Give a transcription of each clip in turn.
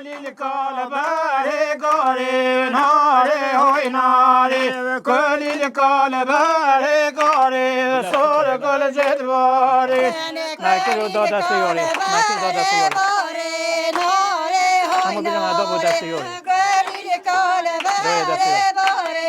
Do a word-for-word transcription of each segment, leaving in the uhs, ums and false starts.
Kulî li kal berê garê, narê hoy narê. Kulî li kal berê garê, sor gul cedbarê. Merkez o da destê yorê. Merkez da destê yorê. Hemû bidin eda bo destê yorê. Dayê destê yorê.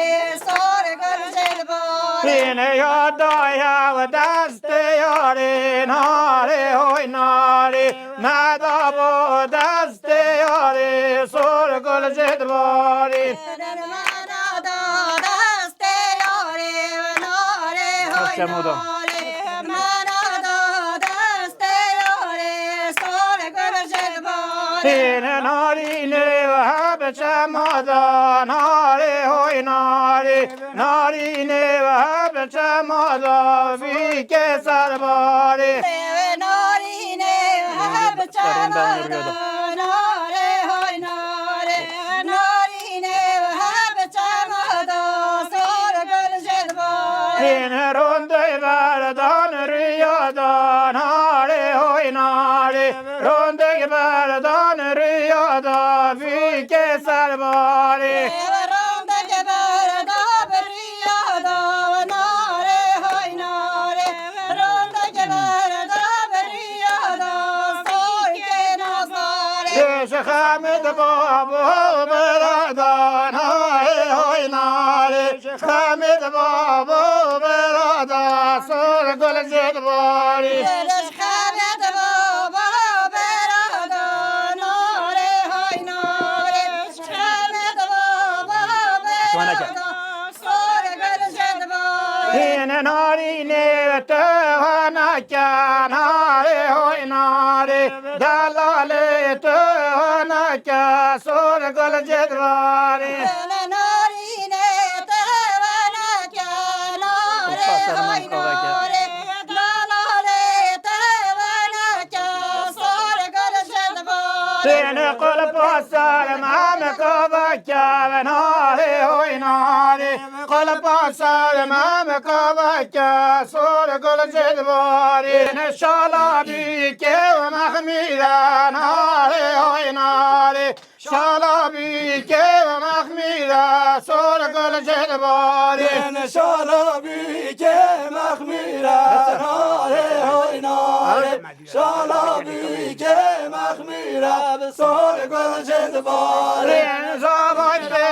Hîne ya daya ve destê yorê, narê hoy narê. Meda bo destê yarê, sor gul cedbarê. Mena da destê yarê, narê hoy Çemoda. Narê. Mena da destê yarê, sor gul cedbarê. Hîne narînê ve heb çemoda, narê hoy narê. Narînê ve bi çema da bîke serbarê. Narînê ve bi çema da narê hoy narê. Narînê ve bi çema da sor gul jê dibarê. Hîn rondê berdan rüya da narê hoy narê. Rondek berdan rüya da bîke serbarê. Rondek berda bi rüya da narê hoy narê. Rondek berda bi rüya da bîke nazarê. Ji Xemid babo berada narê hoy narê. Xemid babo berada sor gul cedbarê. Xemid babo berada narê hoy narê. Xemid babo berada sor gul cedbarê. Hîn narînê tu hanake narê hoy narê. Delalê tu hanake sor gul cedbarê. Narînê tu hanake narê hoy narê. Delalê tu hanake sor gul cedbarê. Têne qulpa ser mem kavake narê hoy narê. Qulpa ser mem kavake sor gul cedbarê. Şala bîke û mexmîre narê hoy narê. Şala bîke û mexmîre sor gul cedbarê. Şala bîke mexmîre narê hoy narê. Şala bîke mexmîre sor gul cedbarê. Zavay pê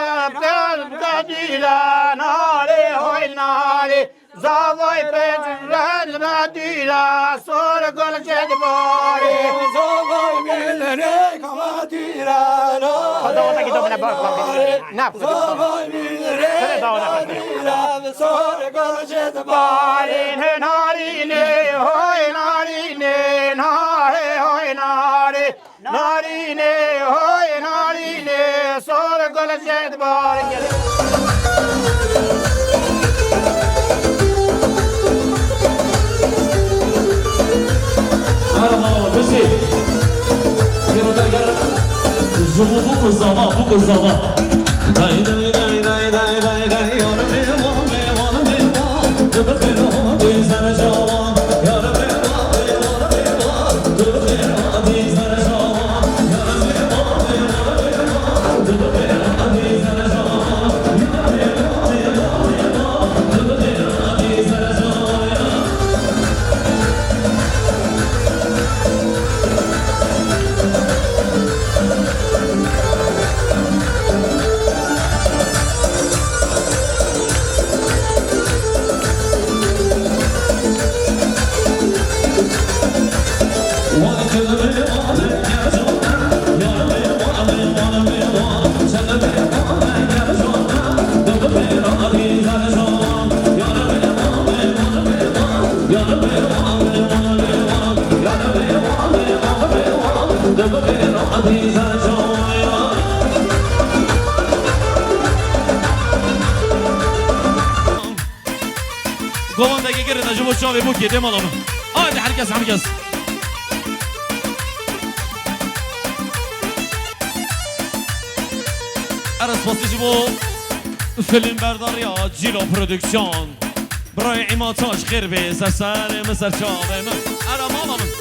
pê dîre narê hoy narê. Zavay pê rend me dîre sor gul cedbarê. Zavay min rê kama dîre narê hoy narê. Zavay min rê kama dîre sor gul cedbarê. Narînê hoy narînê, narê hoy narê. Narînê hoy narînê, sor gul cedbarê. Merhaba, bizi. Yürü de gel. Zubu bu kız zaman, bu kız zaman. Day day day day day day day. Govandekê girin de ji bo çavê bûkê dê mala min. Haydi herkes, herkes. Erez pasî ji bo filmberdariya Cîlo Production. Birayê Îmataş xêr bê, ser serê min, ser çavê min. Era mala min.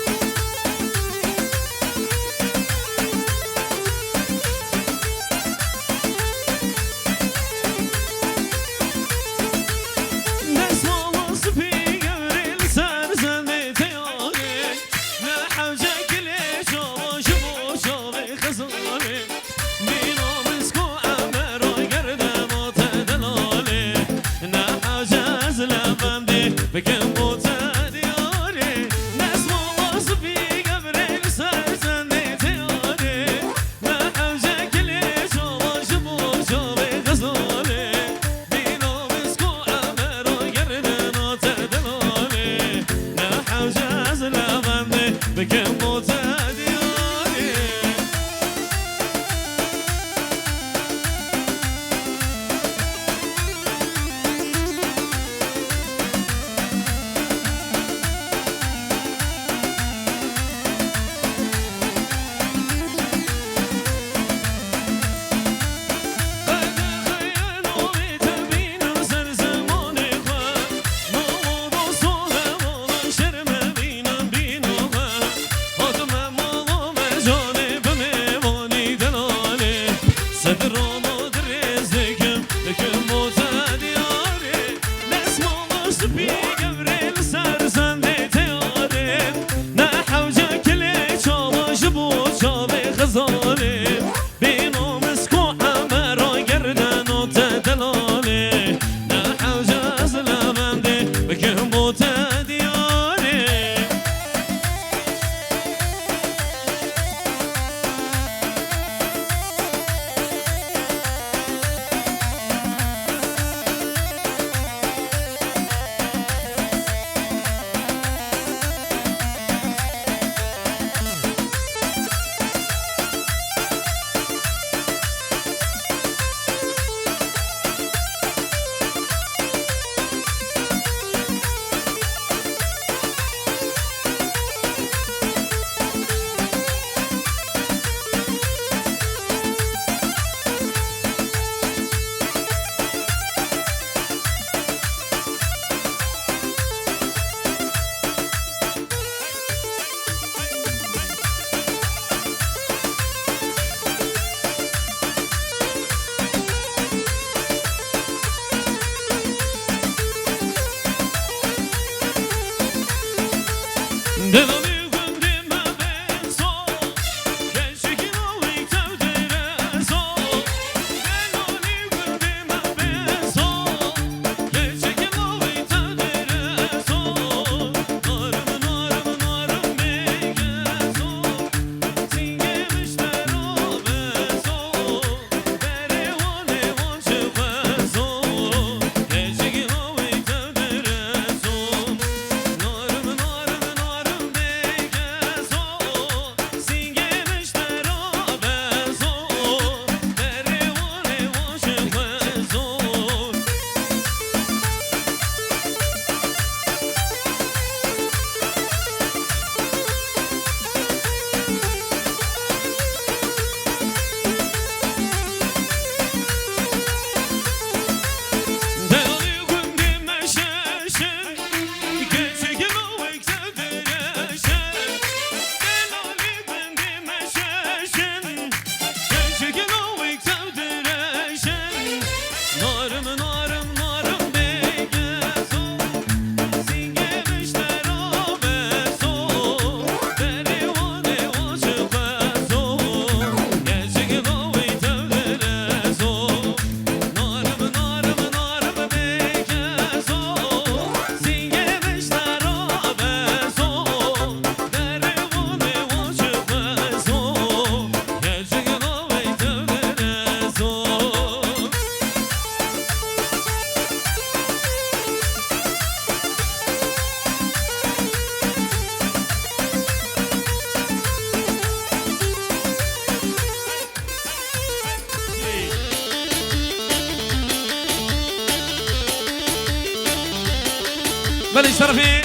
Di ron û di rêz dikim, dikim bo te diyarê. Destmala spî gevrê li ser zendê teyarê. Ne hewce kilê çala ji bo çavê xizarê. Bîno misko emera gerdeno te delalê. Ne hewce ez levendê, bikim bo te diyarê. Belê şerefê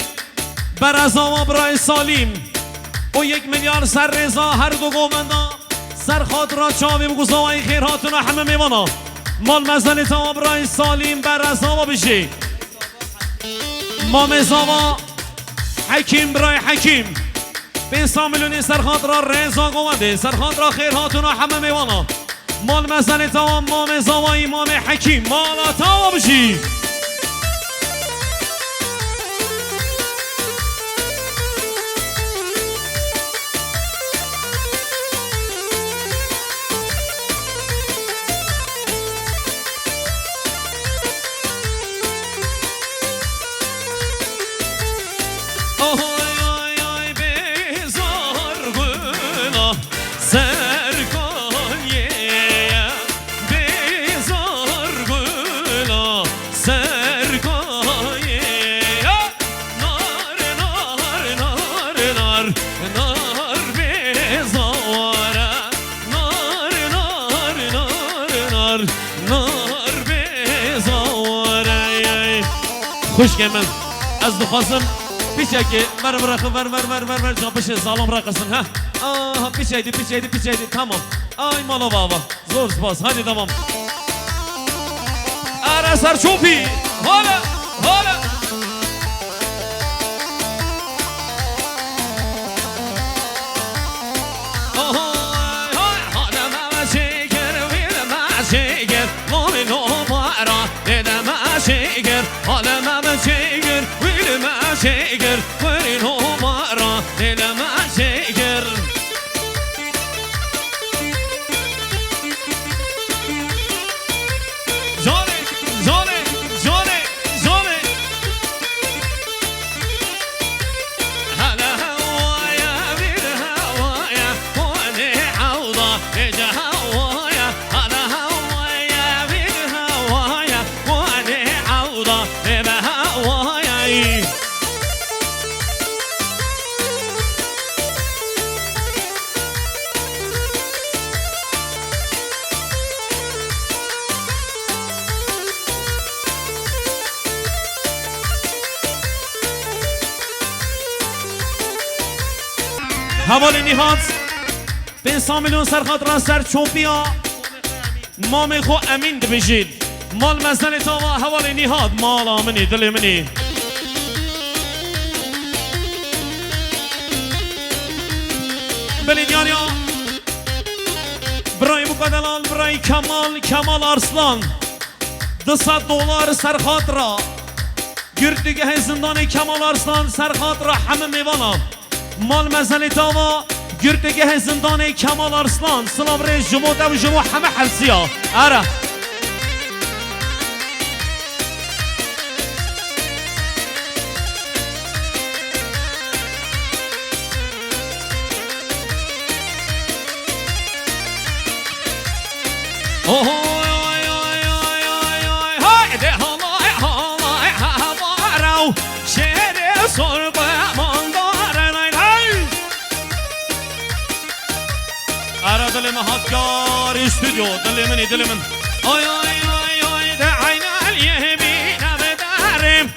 Berezawa Birayê Salîm û yek milyar ser rêza her du govenda ser xatira çavê bi guzawayî xêr hatina heme mêvana. Mal mezelê tawa Birayê Salîm Berezawa bijî. Mamê zava Hekîm Birayê Hekîm. Pênc sed milyonê ser xatira rêza govendê, ser xatira xêr hatina heme mêvana. Mal mezelê tawa mamê zava Îmamê Hekîm, mala tawa bijî. Xwişkê min, ez dixwazim piçekê ver biraxim, ver, ver, ver, ver, ver, ca pişê salam raqisin, ha? Aha, piçeydi, piçeydi, piçeydi, tamam. Ay, mala bava. Zor spas, hadi tamam. Ara ser çopî. Hala, hala. Ohoy, hoy, hale me ve çêkir, wî de me Kir, kurî numara, dê li me jê kir. Canê, canê, canê, canê. Hele hewaya, vîr hewaya, wanê hewda, êce hewaya, hele hewaya, vîr hewaya, wanê hewda, ê be hewaya. Hevalê Nîhat, pênc sed milyon serxat ra ser çopiya mamê xwe Emîn dibêjît. Mal mezelê tava hevalê Nîhat, mala min î, dilê min î. Belê diyar ya. Birayê Muka Delal, birayê Kemal, Kemal Arslan. Du sed dolar serxat ra. Girtîgehê zindanê Kemal Arslan serxat ra hemî mêvana. Mal mezelê tava, girtîgehê zindanê Kemal Arslan. Silav rê ji bo te û ji bo hemî hevsiya. Ara. Oy, oy, oy, oy, oy. Haydi halay, halay, ha, ha, barau. Şêrê sor be mandare, lay, lay. Ara dilê min hat karî stûdyo, dilê min î, dilê min. Oy, oy, oy, oy, de eynel yehmîne bedarim.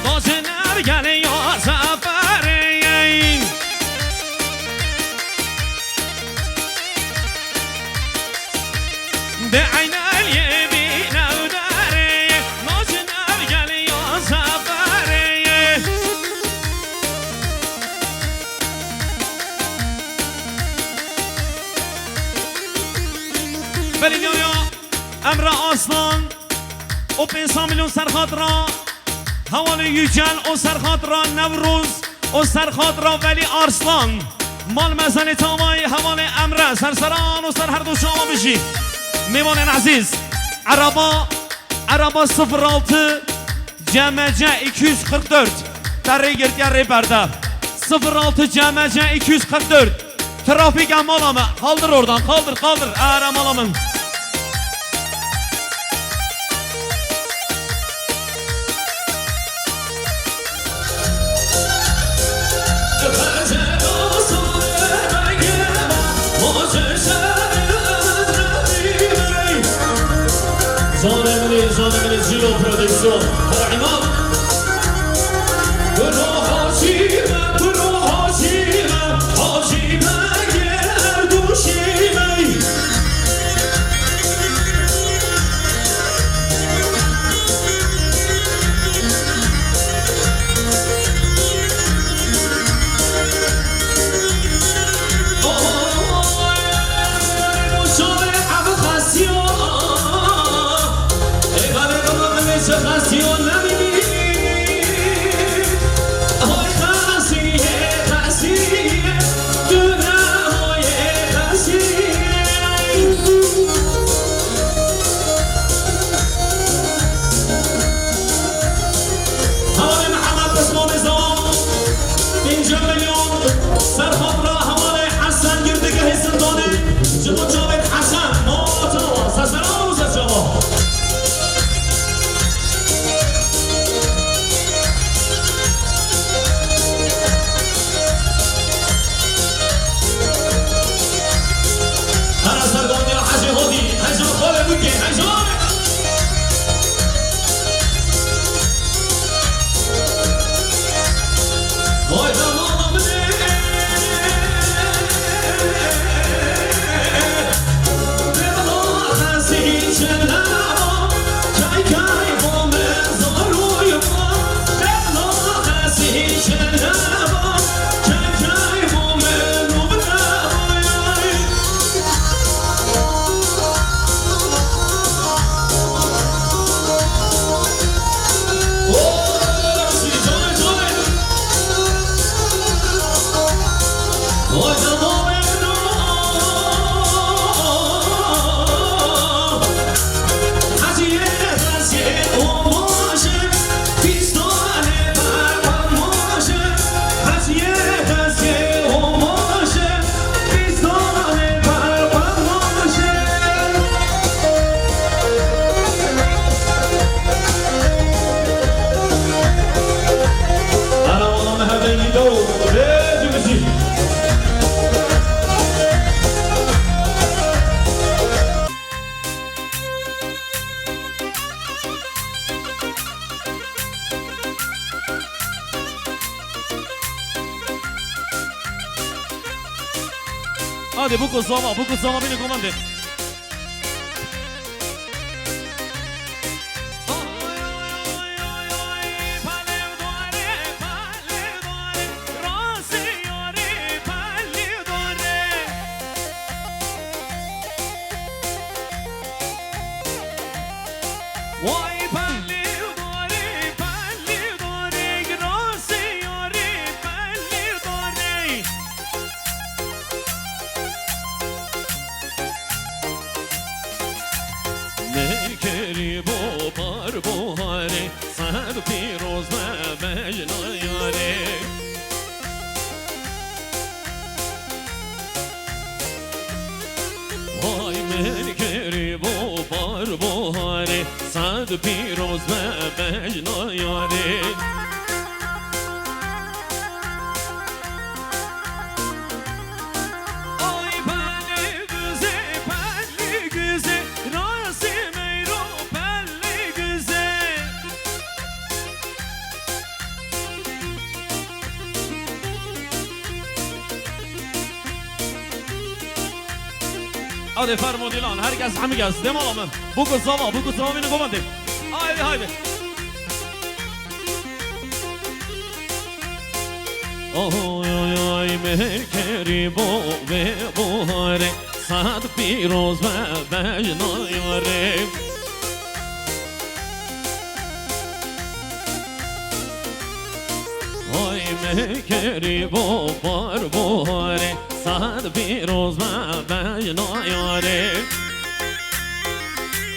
Dozinar gel ya zaferê. De eynel yehmîne bedarim. Dozinar gel ya zaferê. Belediye Emre Aslan û pênc sed milyon serxat ra hevalê Yücel û serxat ra Newroz û serxat ra Velî Arslan. Mal mezelê tavayê hevalê Emre serseran û ser her du çawa bijî. Mêvanên ezîz, eraba, eraba sıfır altı C M C iki yüz kırk dört. Te rê girtiye rê berde. Sıfır altı C M C iki yüz kırk dört. Trafîk e mala me. Kaldır oradan, kaldır, kaldır. Ara mala min. Canê min ê, canê min ê, Cîlo Prodüksiyon. Kuro Hacî me, kuro Hacî me, Hacî me gerdûşî me. Hevalê Mihemed Osmanê Zawan, pêncî milyon serxat ra hevalê Hesen Girdigehê Zindanê, ji bo çavên Hesen, mala çawa, serseran û serçava. Hera serdaniya Hecê Hodî, heja xwe ve bike, heja. Vay be mala min ê. Buku zava, buku zava bîne komandê. Vay belli dore, belli dore, rastî yarê belli dore. Mekerî bo par buharê, sed pîroz be bejna yarê. Vay mekerî bo par buharê, sed pîroz be bejna yarê. Ay belê güzê, belê güzê, rastî meyro belê güzê. Hadi fermo Dilan, herkes hemî gez, dema min. Buku zava, buku zava bîne komandê. Haydi, haydi. Oy, oy, oy, mekerî bo ve buharê, sed pîroz be bejna yarê. Oy, mekerî bo par buharê, sed pîroz be bejna yarê.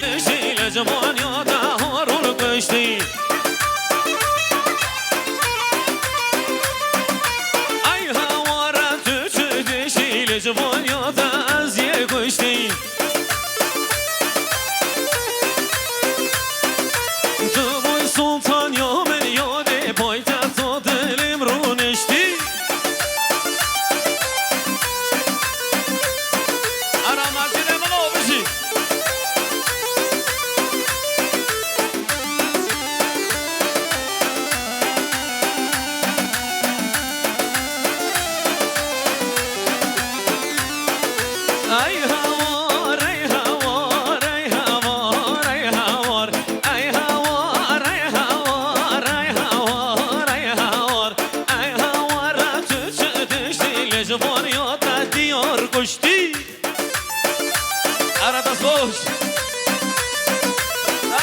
Dişî li civaniya te harûn kuştî. Ay hawara tu çi dişî li civaniya te ez yê kuştî. Tu bûy sultaniya min, yadê paytexta dilê min rûniştî. Ara mezînê min o bijî. Ay hawar, ay hawar, ay hawar, ay hawar. Ay hawar, ay hawar, ay hawar, ay hawar. Ay hawar, tu çi diştî li ji van ya te diyar kuştî. Ara dest boş.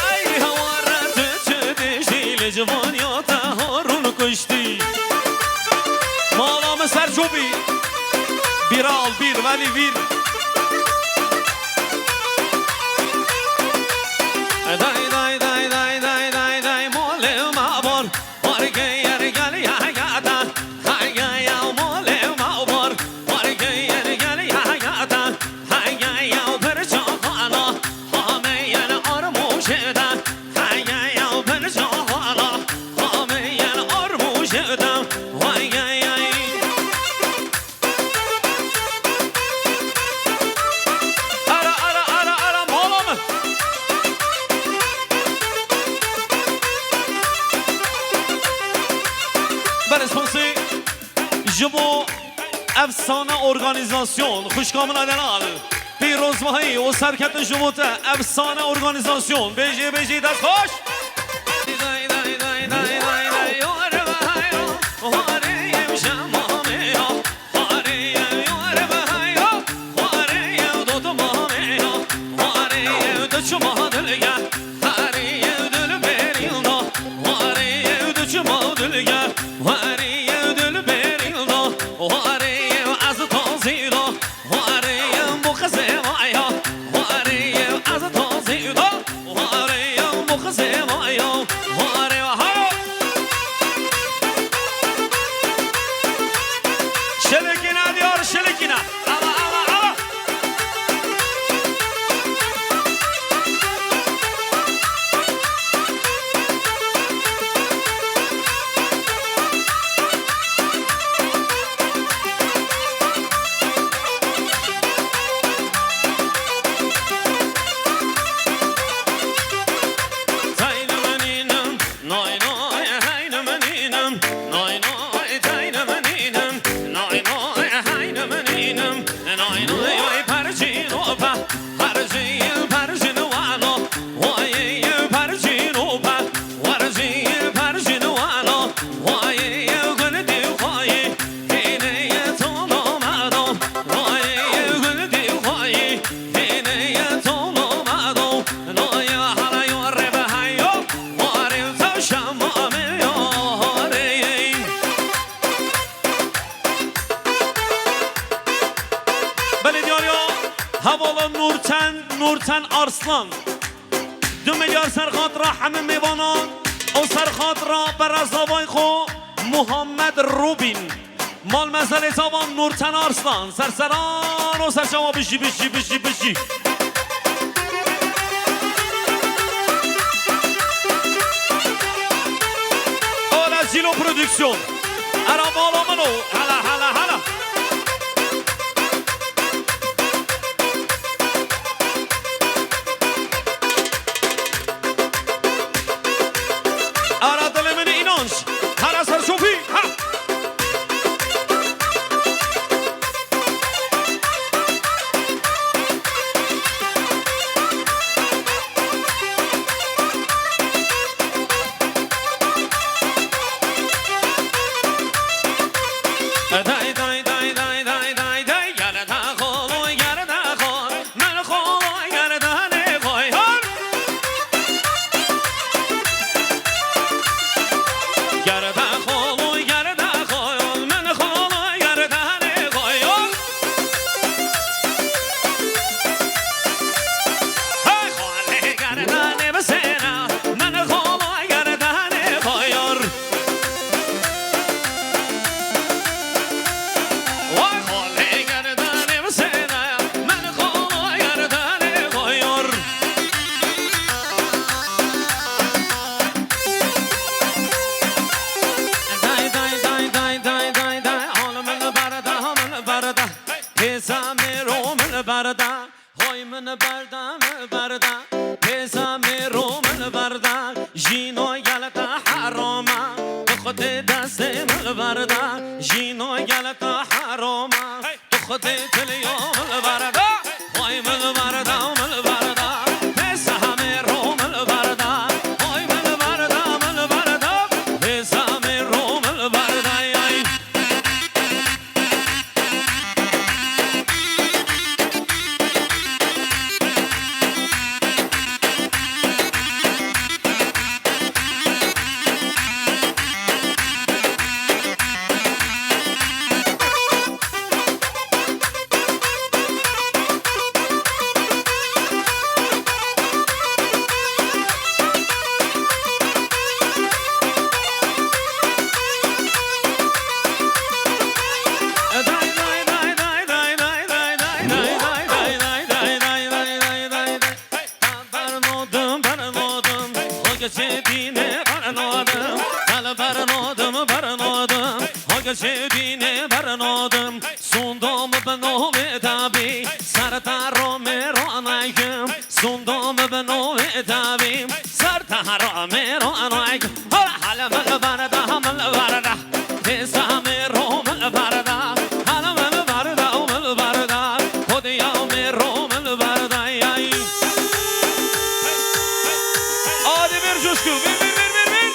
Ay hawar, tu çi diştî li ji van ya te harûn kuştî. Mala min ser çû bî. Bîra al bîr, welî vîr. Day, day, day, day, day, day, day, molê me bor. Wargê yer gel ya ya da. Haya ya molê me bor. Wargê yer gel ya ya da. Haya ya bir çaxana. Hameyen armûşê de. Haya ya bir çaxana. Hameyen armûşê de. Vay, ay, ay. Ara, ara, ara, ara, mala min. Belê sponsî ji bo Efsane Organîzasyon, xwişka min a delal. Pîrozbahî û serketin ji bo te, Efsane Organîzasyon. Bêjê, bêjê, dest xweş. Warê ew ez tazî da, warê ew ez tazî da, warê ew bo xizê vaya, warê ew haro. Belê diyar ya, hevala Nurten, Nurten Arslan. Du milyar ser xatira hemî mêvanan û ser xatira berezavay xwe Muhammed Rubîn. Mal mezelê çavan Nurten Arslan. Serseran û serçawa bijî, bijî, bijî, bijî. Ola Zîlo Prodüksiyon. Era mala min o. Hala, hala, hala. Ara dilê min înanc. Hara ser şopî. Ha! Pêza mêro min berda, hoy min berda, min berda. Pêza mêro min berda, jîno gel te heroma. Tu xwedê destê min berda, jîno gel te heroma. Tu xwedê diliyo min berda, hoy min berda, min berda. Pêza mêro min berda, hoy min berda, min berda. Pêza mêro min berda, yay. Bernodim, bernodim, xwe geçê dînê bernodim. Gel bernodim, bernodim, xwe geçê dînê bernodim. Sundom bino wê debî, ser te romê ronaykim. Sundom bino wê debî, ser te romê ronaykim. Hala, hala, min berda, min berda. Pêza mêro min berda, hala min berda û min berda, kodiya mêro min berda, yay. Hadi bir coşku, bir, bir, bir, bir, bir.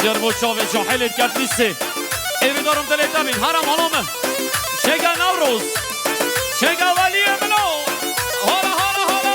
Ger bo çavê cahilê diket lîstê. Êvê darim dilê te bîn. Hara mala min. Şêga Newroz. Şêga weliyê min o. Hala, hala, hala.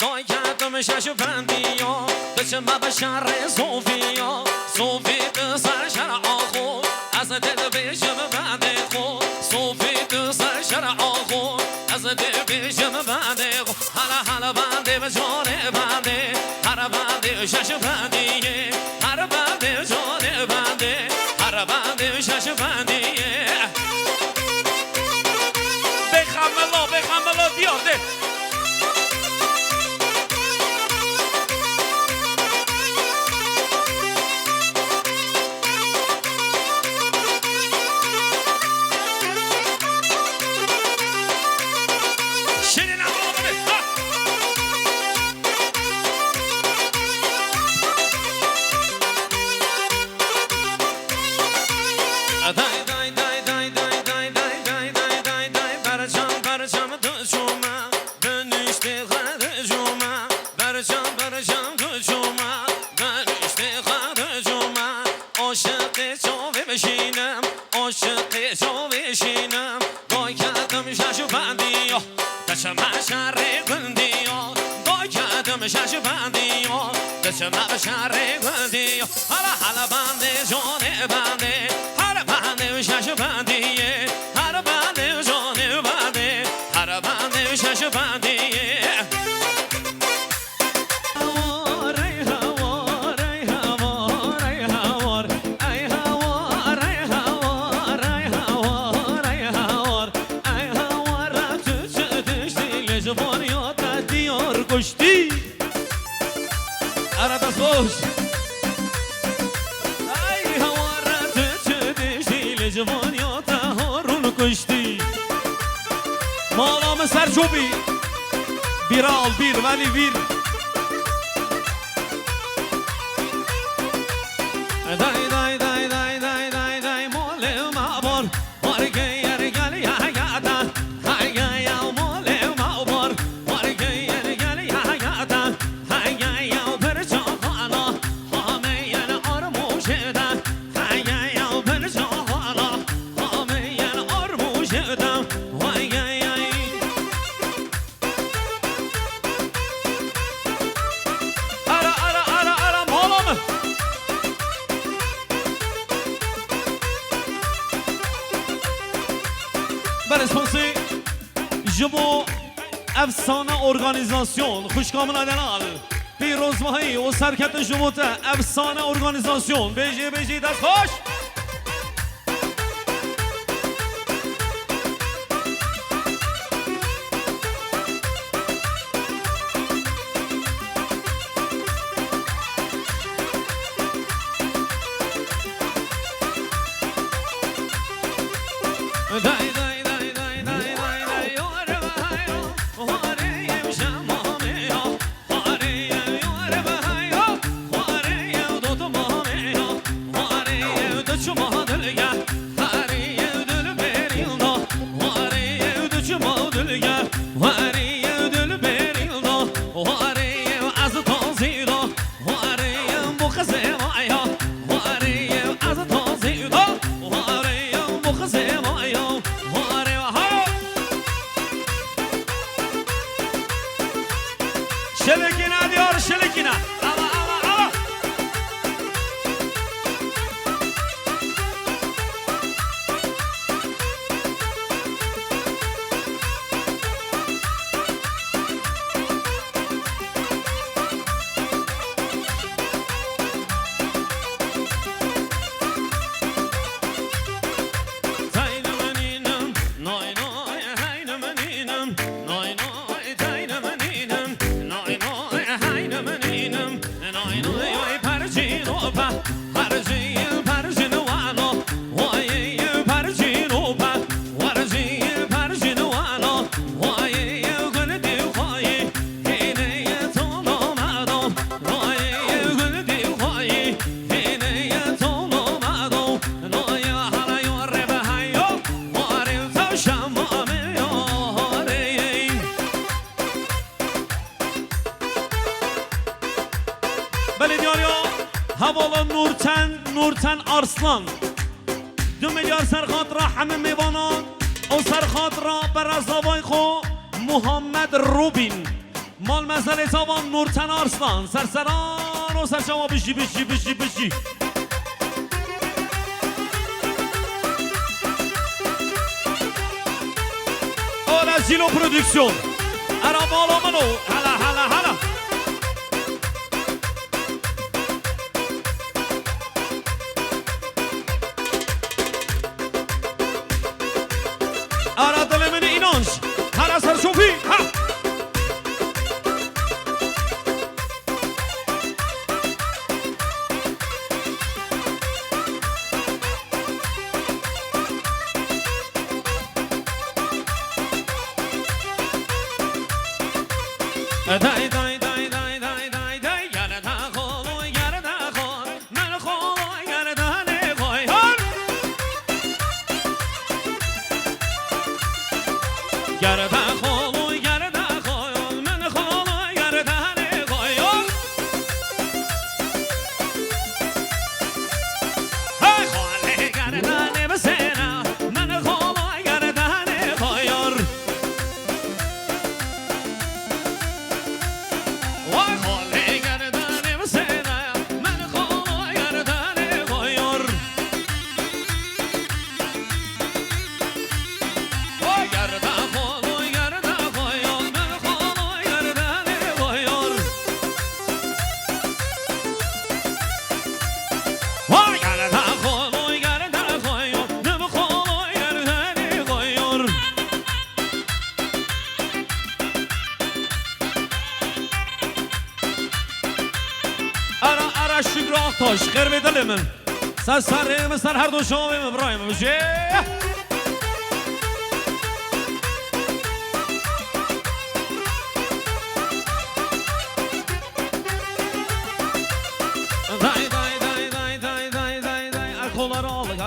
Dayketim şeş bendiya, diçime bi şerê Sofiya. Sofî tu ser şer'a xwe, ez dê dibêjim bendê xwe. Sofî tu ser şer'a xwe, ez dê bêjim bendê xwe. Hele hele bendê bi canê bendê, her bendê şeş bendiyê. Her bendê canê bendê, her bendê şeş bendiyê. Bê xemilo, bê xemilo diyar dê. Şirin ama oğlum, ha! Day, day, day, berçam, berçam tu çûme, biniştê xwe dicûme, berçam, berçam tu çûme, biniştê xwe dicûme, aşiqê çavê bişînim, aşiqê çavê şînim, dayketim şeş bendiya, diçime şerê gundiya, dayketim şeş bendiya, diçime şerê gundiya. Hele hele bendê canê bendê, her bendê şeş bendiyê, her bendê canê bendê, her bendê şeş bendiyê. Hawar, ey hawar, ey hawar, ey hawar, ey hawar, ey hawar, ey hawar, ey hawar, ey hawar, tu çi diştî lê ji van ya te diyar kuştî. Ara dest xweş. Ay hawar tu çi diştî lê ji van ya te Harûn kuştî. Mala min ser çopî. Bîr al, bîr, welî bîr. Day, day, day, day, day, day, day, molê me bor. Wargeyê gel ya ya da. Hay ya ya molê me bor. Wargeyê gel ya ya da. Hay ya ya pirça xana. Hameyên armûjê de. Hay ya ya pirça xana. Hameyên armûjê de. Vay ya ya. Ara, ara, ara, ara, mala min. Belê sponsî ji bo Efsane Organîzasyon, xwişka min a delal, pîrozbahî û serkeftin ji bo te, Efsane Organîzasyon, bêjî, bêjî, dest xweş. Day, day, day, day, day, day, day, ore vay, ore yem şamame ya. Şilekîne diyar, şilekîne. Ala, ala, ala. Nay, nay, taynim nînim, nay, nay, taynim nînim, nay, nay, haynim nînim, nay, nay, ay percîno pe, percîn, percîn wano, vay, percîno pe, percîn, percîn wano, vay, gul dî xwayî, hînê ye tolo mado, vay, gul dî xwayî, hînê ye tolo mado, no ya hala yo re be hayo. Belediye hevala Nurten, Nurten Arslan. Du milyar ser xatira hemî mêvanan û ser xatira berezavay xwe Muhammed Rubîn. Mal meselê çavan Nurten Arslan. Serseran û serçawa bijî, bijî, bijî, bijî. Ola Zîlo Prodüksiyon. Era mala min o. Hala, hala, hala. Ara dilê min înanc. Hara ser şofî. Ha. Day, day, day, day, day, day, day, yar da xolo, yar da xolo, min xolo, yar da ne koy, hor. Yar da xolo, yar da xolo, min xolo, yar da ne koy, hor. Hey, xole, yar da ne bisena, min xolo, yar da ne koy, hor. Ara, ara, Şükrü Aktaş, xêr bê dilê min. Ser serê min, ser her do şavê min, birayê min, bijê.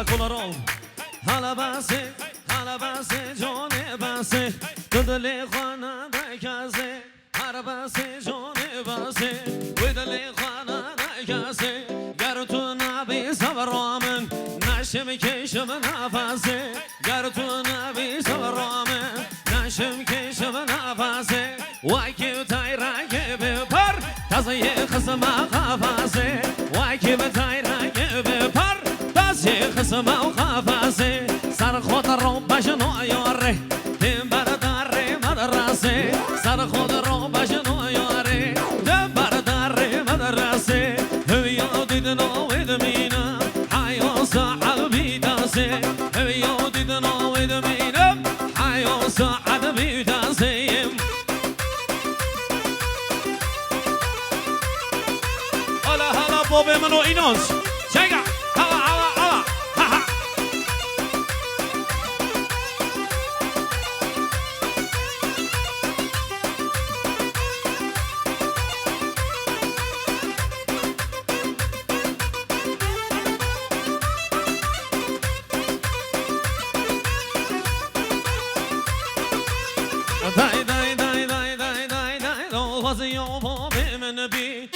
Kula rov. Hala basê, hala basê, canê basê. Tu dilê xwe nade kesê. Her basê, canê basê. Wê dilê xwe nade kesê. Ger tu nebî sebra min, neşim kêşim nefesê. Ger tu nebî sebra min, neşim kêşim nefesê. Wekî teyrekê bi par, taziyê xisma qafasê. Wekî bi teyrekê bi par, taziyê xisma qafasê. Ser xwe de ro bejno yarê, tê ber darê medresê. Ser xwe de ro bejno yarê, tê ber darê medresê. Hüya didin o edmîna, hayo saad bî dasê. Hüya didin o edmîna, hayo saad bî dasê. Hala, hala, bobê min o inanç. Çeka. Hala, hala, hala. Ha, ha. Day, day, day, day, day, day, day, do, vaziyo bo bê min bî.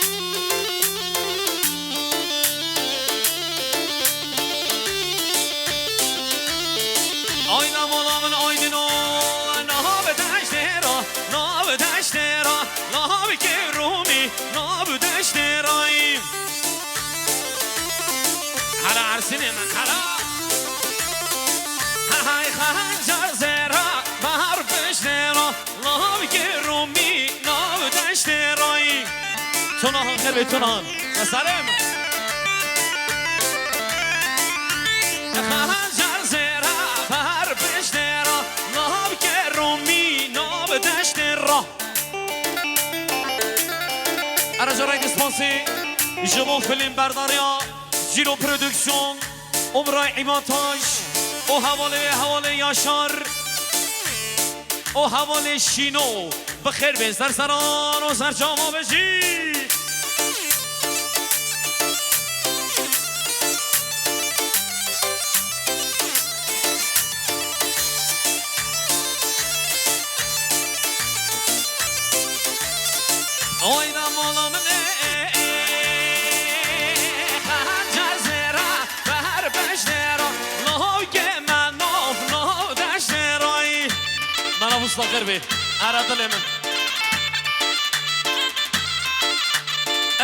Ayna mola min aydino, nav deştê ra, nav deştê ra, nav ke Rûmî, nav deştê rayî. Hala Ersinê min, hala. Hay xanca zêra, bahar piştê ra, nav ke Rûmî, nav deştê rayî. Tunahan xêr bê, Tunahan. Meselem. Xanca zêra, bahar piştê ra, nav ke Rûmî, nav deştê ra. Araca raydi sponsî ji bo filmberdariya Cîro Produksiyon, Umray Îmataş û hevalê wê, hevalê Yaşar û hevalê Şîno. Bi xêr bên, ser seran û ser çava be jî. Oy da mala min ê, ê, ê, ê, xanca zêra, behar beşdêra, lohke me nov, nov deştêrayî. Me navûs laqir bê, era dilê min.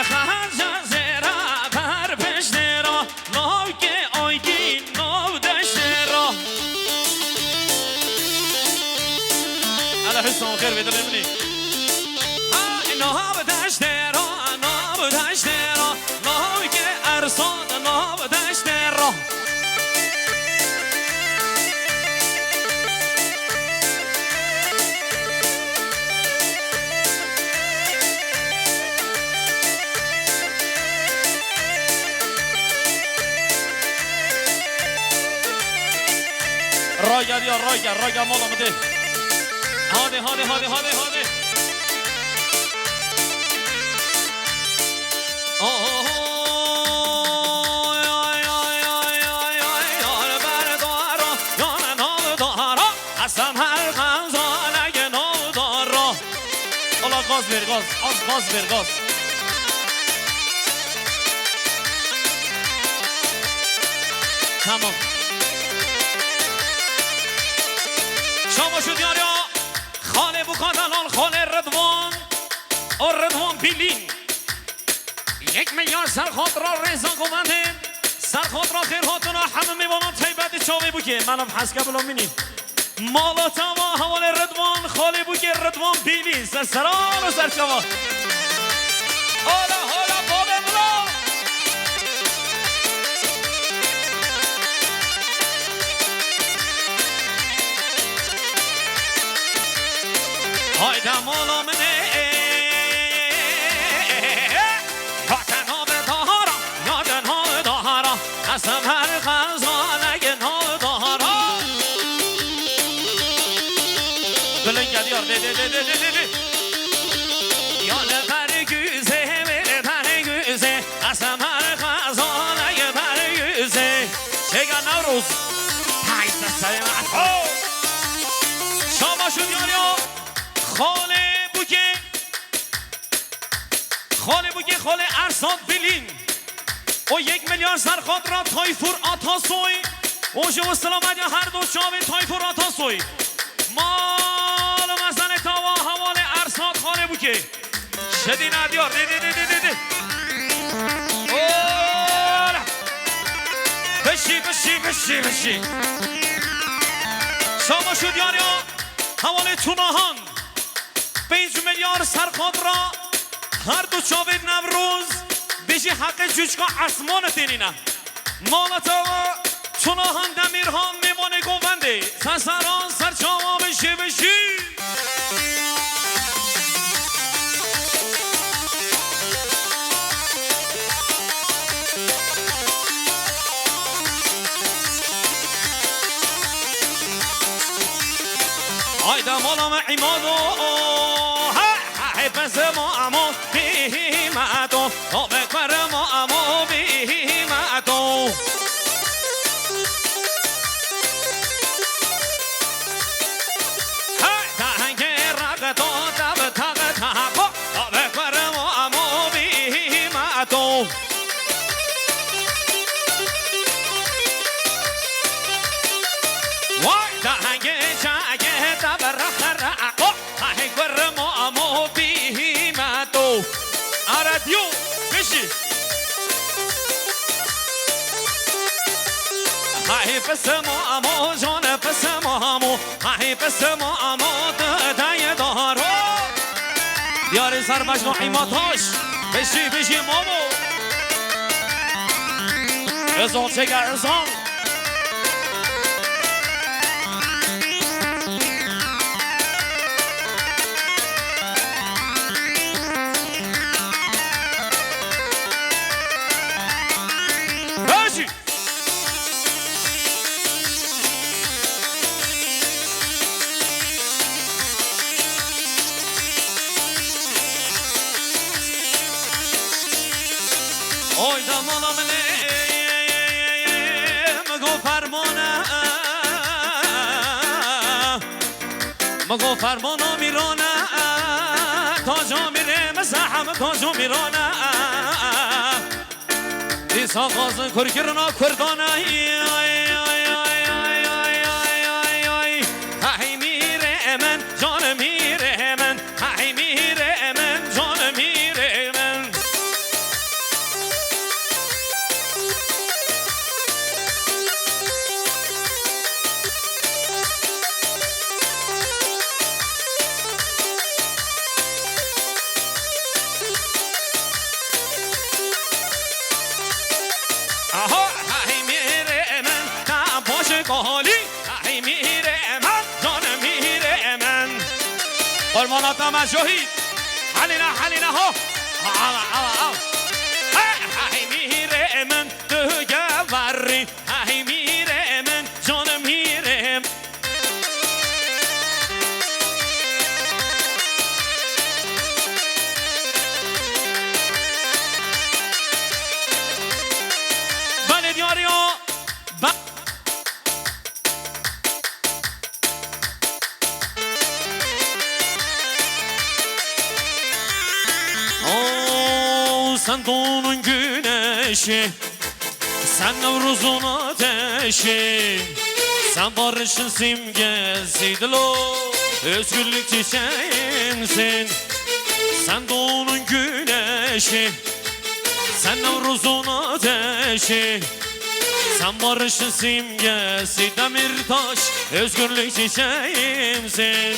Xanca zêra, behar beşdêra, Lohke Aygîn nav deştê ra. Hele Hüsam xêr vê dilê min î. Ha, nav deştê ra, nav deştê ra. Lohke Ersan nav deştê ra. Ragel ya, ragel, ragel mala min dê. Hadi, hadi, hadi, hadi, hadi. Oh, oh, oh, ay, ay, ay, ay, ay, ay, yar berdara, yar navdara. Hesem her xenzalek navdara. Ola gaz ver, gaz. Az gaz ver, gaz. Tamam. Şama şu diyar ya. Xalê Bukar Delal, xalê Ridvan. O Ridvan Bilîn. Yek milyar ser xatira rêza quvvete, ser xatira xêrhatina hemî mêvanan taybetî çavê bûkê. Melav Heske Bila Mînî. Mala tava hevalê Ridvan, xalê bûkê Ridvan Bîlî. Ser seran û ser çava. Ola, ola, bavê Bila. Hayda mola min ê. Hate navê dahara, ya de navê dahara. Qesem her xezalek navê dahara. Bilind gel diyar, de, de, de. Ya le bergüzê, wê le bergüzê. Qesem her xezalek bergüzê. Çêka nav Xalê Bûkê, xalê Ersat Bilîn. O yek milyar ser xatira Tayfur Atasoy. O ji û selamet ya her du çavê Tayfur Atasoy. Mal û mezenê tawa hevalê Ersat xalê Bûkê. Şedî Nadiyar, dê, dê, dê, dê, dê, dê. Ola. Bişî, bişî, bişî, bişî. Şama şu diyar ya, hevalê Tunahan. Pênc milyar ser xatira her du çavê Newroz, bijî heqê çûçka esmane tênîne. Mala te ve Tunahan Demîrhan mêvanê govendê. Seseran ser çawa bijî bijî. Hayda mola me imado. Ha, ha, hepsi mo amo bihimato. Tobek ver mo amo bihimato. Hey, ta hangi ragato, ta ta ta ta ko. Tobek ver mo amo bihimato. Vay, da hangi çayê da bera bera ko, hay gurmo amo bihimato. Ara diyo, kişi. Hay pesemo amo, jone pesemo amo. Hay pesemo amo, te daye daro. Diyarê ser bejno Hîma Taş. Bijî, bijî mamo. Ezan çeke ezan. Bijî. Oy da mala min ê, mi go fermana, mi go fermana mîrana, taca mîrê mi zeham taca mîrana. Dîsa xwazin kurkirina Kurdan, ay, ay, ay. Hey mîrê min, canê mîrê min, hey mîrê min, canê mîrê min. Aha, hey mîrê min, ta boş kolî, hey mîrê min, canê mîrê min. Qurmana te me Şohîd. Helîna, helîna ho. Awa, awa, awa. Hey, hey mîrê min, tu geverî. Hey mîrê min, canê mîrê min. Belê diyarî yo. Be- Oh, sen doğunun güneşi. Sen Nevruz'un ateşi, sen barışın simgesi, dilo, özgürlük çiçeğimsin. Sen doğunun güneşi, sen Nevruz'un ateşi, sen barışın simgesi, Demirtaş, özgürlük çiçeğimsin.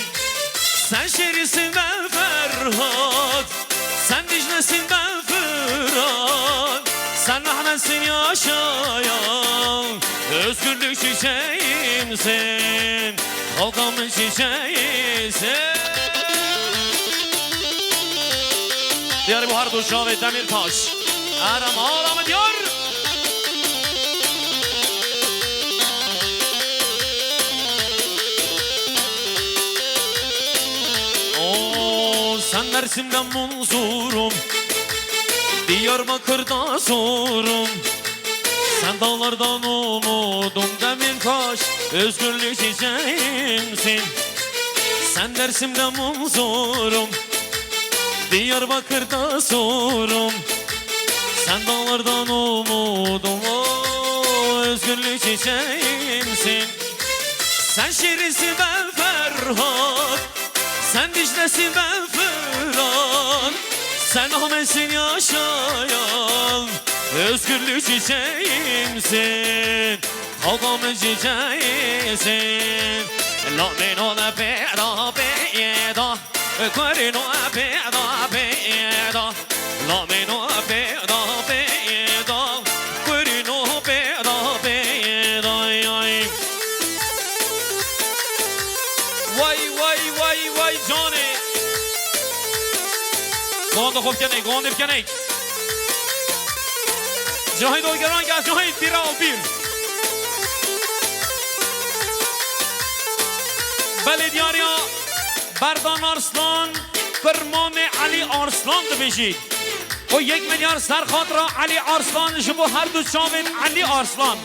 Sen Şerisin, ben Ferhat, sen Diclesin, ben Fırat, sen Mehmetsin yaşayan, özgürlük çiçeğimsin, halkımın çiçeğisin. Diyarê Buhar, Duşavê, Demirtaş. Erem, Aram, Diyar. Oo, sen Mersin'den Munzur'um, Diyarbakır'da zorum. Sen dağlardan umudum, Demirtaş, özgürlük çiçeğimsin. Sen Dersim'de Munzur'um, Diyarbakır'da sorum, sen dağlardan umudum, o özgürlük çiçeğimsin. Sen Şirinsin, ben Ferhat, sen Dicle'sin, ben Fırat, sen Ahmet'sin, yaşayan özgürlük çiçeğimsin. Halkımın çiçeğisin. La mino la pera pera. Kurino pera pera. La mino pera pera. Kurino pera pera. Ay. Vay, vay, vay, vay, canê. Gonda xwe bikenê, gonda bikenê. Cahî Dolgeran gel, Cahî, pîra û pîr. Belê diyariya Berdan Arslan, firmanê Elî Arslan dibêjî. O yek milyar ser xatira Elî Arslan ji bo her du çavên Elî Arslan.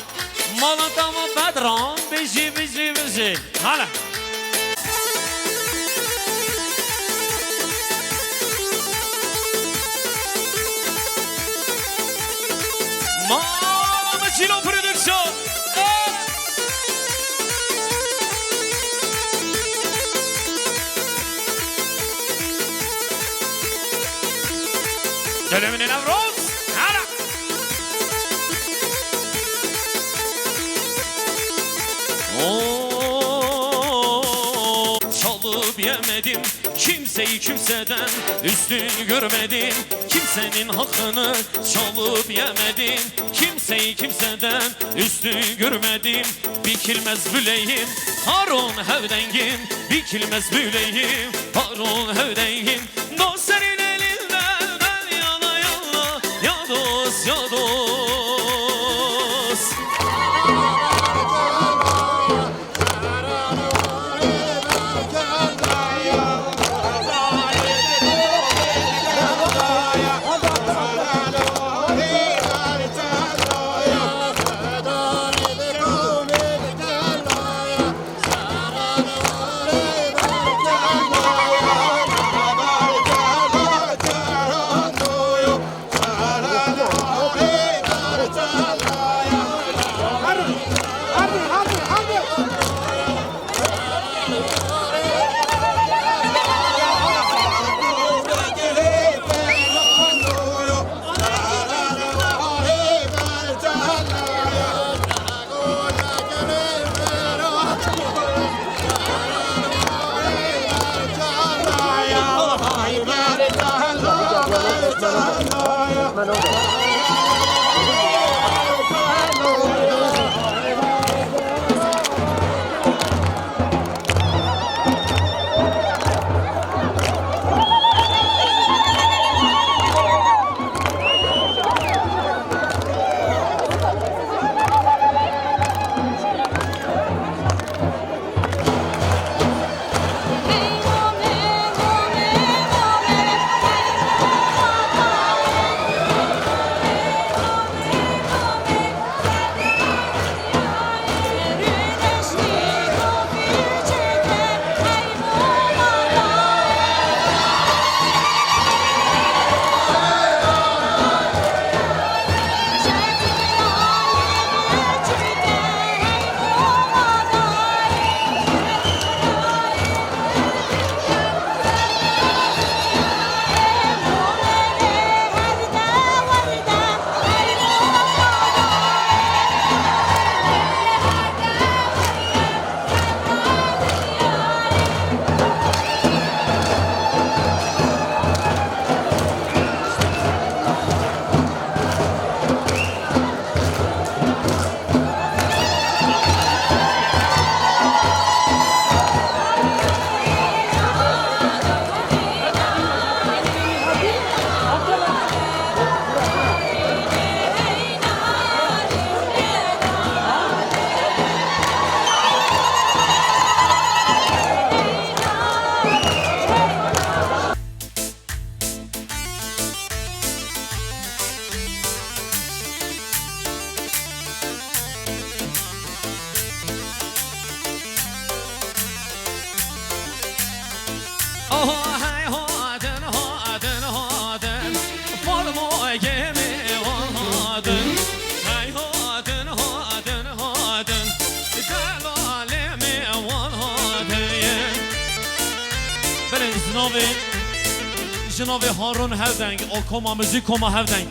Mala te ma Bedran, bijî, bijî, bijî. Hala. Mama Çilo Prodüksiyon. Döneminin Evroz. Hala. Oo, çalıp yemedim, kimseyi kimseden üstün görmedim. Kimsenin hakkını çalıp yemedim, kimseyi kimseden üstün görmedim. Bikilmez büleyim, Harun hevdengin, bikilmez büleyim, Harun hevdengin. Dost senin elinden ben yana yana, ya dost, ya dost. Navê Harun Hevdeng û koma muzîk koma Hevdeng.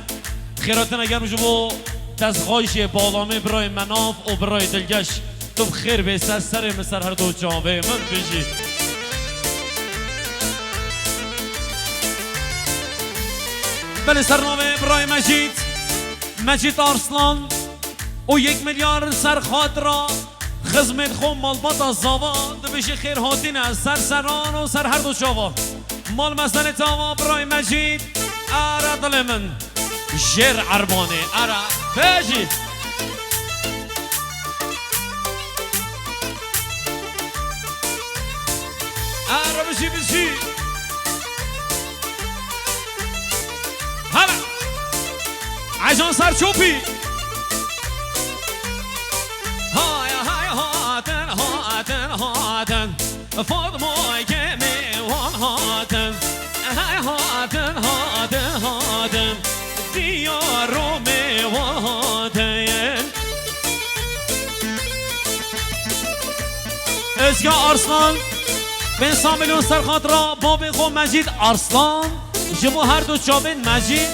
Xêratina germ ji bo destxweşiyê Balamê birayê Menav û birayê Dilgeş. Tu bi xêr bê ser serê min ser her du çavê min bijî. Belê ser navê birayê Mecîd, Mecîd Arslan û yek milyar ser xatira xizmêt xwe malbata zava dibêje xêr hatine ser seran û ser her du çava. Mal mezelê tava birayê Mecîd, ara dilê min. Jêr Erbanê, ara bêjî. Ara bijî, bijî. Hala. Ejan Serçopî. Hay, hay, hatin, hatin, hatin. Fatma Gemê wan hatin. Hay, hatin, hatin, hatin. Diyaro me wan hatin. Özge Arslan, pênc sed milyon ser xatira babê xwe Mecîd Arslan, ji bo her du çavên Mecîd,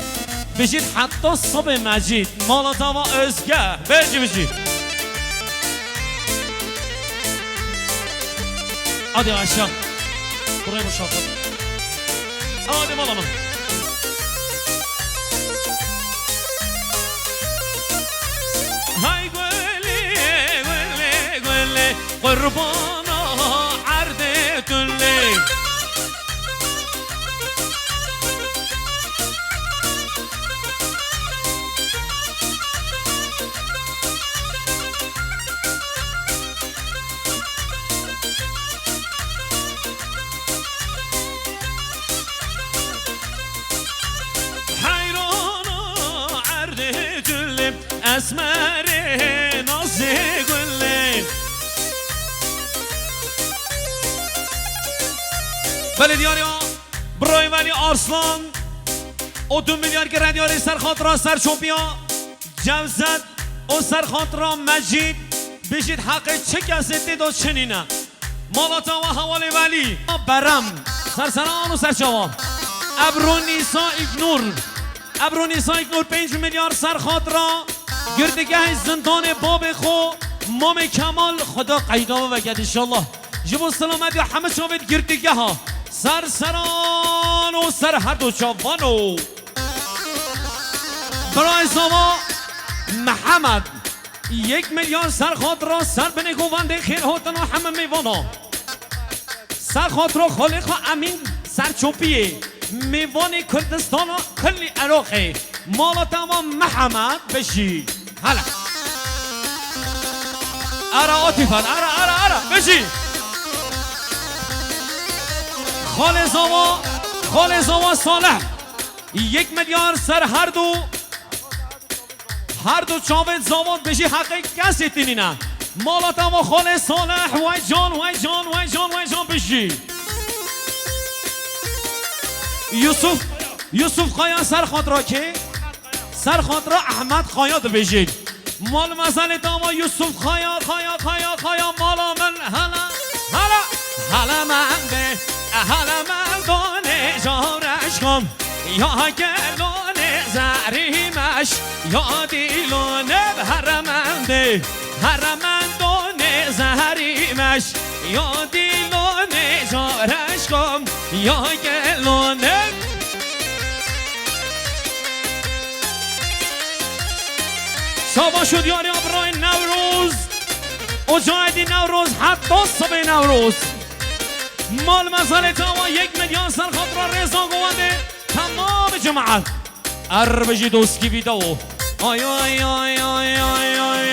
bijît heta sibê Mecîd. Mala tava Özge, bêjî bijî. Hadi aşağı. Buraya boşaltalım. Hadi mala mı? Hay gülü, gülü, gülü, qurbana erdê tülü. Heyrana erdê tülü. Esmerê nazê gulê. Belê diyariya birayê Velî Arslan û du milyar girediyarê ser xatira Serçopiya Cevzet û ser xatira Mecîd bijît heqê çi kesê tê de çi nîne. Mala tawa hevalê Velî. Berem. Serseran û serçawa. Ebru Nîsa Îlknûr. Ebru Nîsa Îlknûr pênc milyar ser xatira girtîgehê zindanê babê xwe Mamê Kemal Xweda qeyda veket înşallah. Ji bo silametiya hemî çavên girtîgeha. Serseran û ser her du çavan û. Birayê Zava Mihemed. Yek milyar ser xatira ser binê govendê xêr hatina hemî mêvana. Ser xatira xalê xwe Emîn Serçopiyê, mêvanê Kurdistana kulî Iraqê, mala te ava Mihemed bijî. Hele. Ara Atîfan, ara, ara, ara, bijî. Xalê Zava, xalê Zava Salih. Yek milyar ser her du, her du çavên zavan bijî heqê kesê tinîne. Mala te ava xalê Salih, wey can, wey can, wey can, wey can bijî. Yusuf, Yusuf Kaya ser xatira kê? Ser xatira Ahmet Kaya dibêjin. Mal mezelê te ava Yusuf Kaya, Kaya, Kaya, Kaya, mala min, hele, hele, hele mendê, hele mendonê jareşkan, ya gelonê zerîmeş, ya dîlonê heremendê, heremendonê zerîmeş, ya dîlonê jareşkan, ya gelonê. Şabaş û diyariya birayê Newroz. Ocayê dî Newroz heta sibê Newroz. Mal mezelê te ava yek milyar ser xatira rêza govendê temamê cemaet. Er bijî doskî vîdeo. Ay, ay, ay,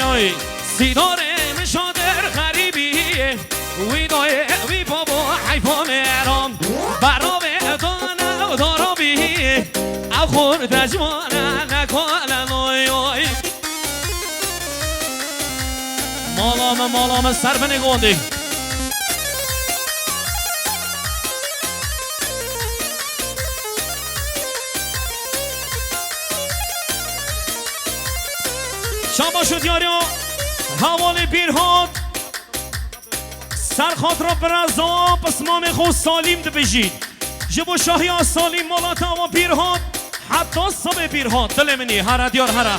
ay. Sîdarê min şadir xerîbî. Wî dayê, wî babo heyfa mêran. Beravê dane û darabî. Ew xor dejmane nekale noy oy. Mala me, mala me ser binê gondê. Şabaş û diyariya hevalê Bîrhat. Ser xatira bira Zava pismamê xwe Salîm dibêjî. Ji bo şahiya salî mala te ava bîr hat, heta sibê bîr hat. Dilê min î, here diyar here.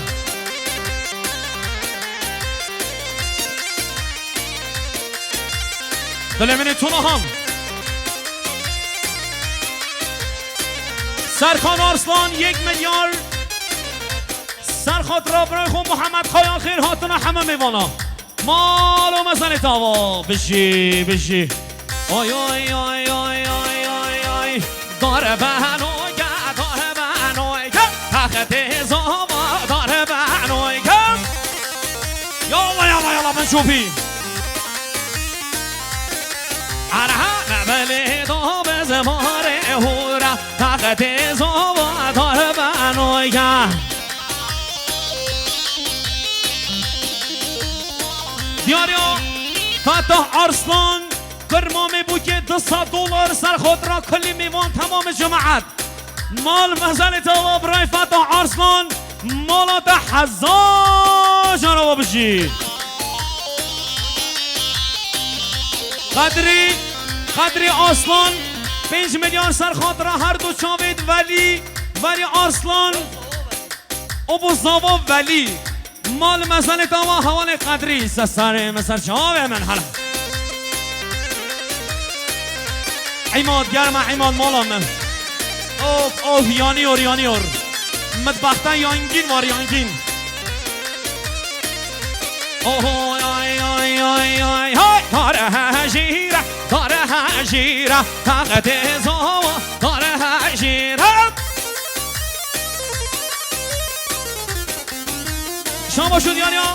Dilê min î tuna ham. Serkan Arslan, yek milyar. Ser xatira birayê xwe Muhammed Kaya xêr hatine heme mêvana. Mal û mezelê te ava. Bijî, bijî. Oy, oy, oy. Dare benoy ke, dare benoy ke. Textê zava dare benoy ke. Yalla, yalla, yalla, bin çopî. Erha, me belê da be zemarê hora. Textê zava dare benoy ke. Diyar e, Fatih Arslan, qirma me bûke du sed dolar ser xatira kulî mêvan temamê cemaet. Mal mezelê te ava birayê Fatih Arslan, mala te hezar cara ava bijî. Qedrî, Qedrî Arslan, pênc milyar ser xatira her du çavêt Velî, Velî Arslan. Û bo zava Velî. Mal mezelê te ava hevalê Qedrî. Se serê min ser çavê min hele. Îmad germe, îmad mala min. Of, of, yanıyor, yanıyor. Mitbaxta yangîn var, yangîn. Oho, ay, ay, ay, ay, hay. Dare hejîre, dare hejîre. Taqetê zava, dare hejîre. Şabaş û diyariya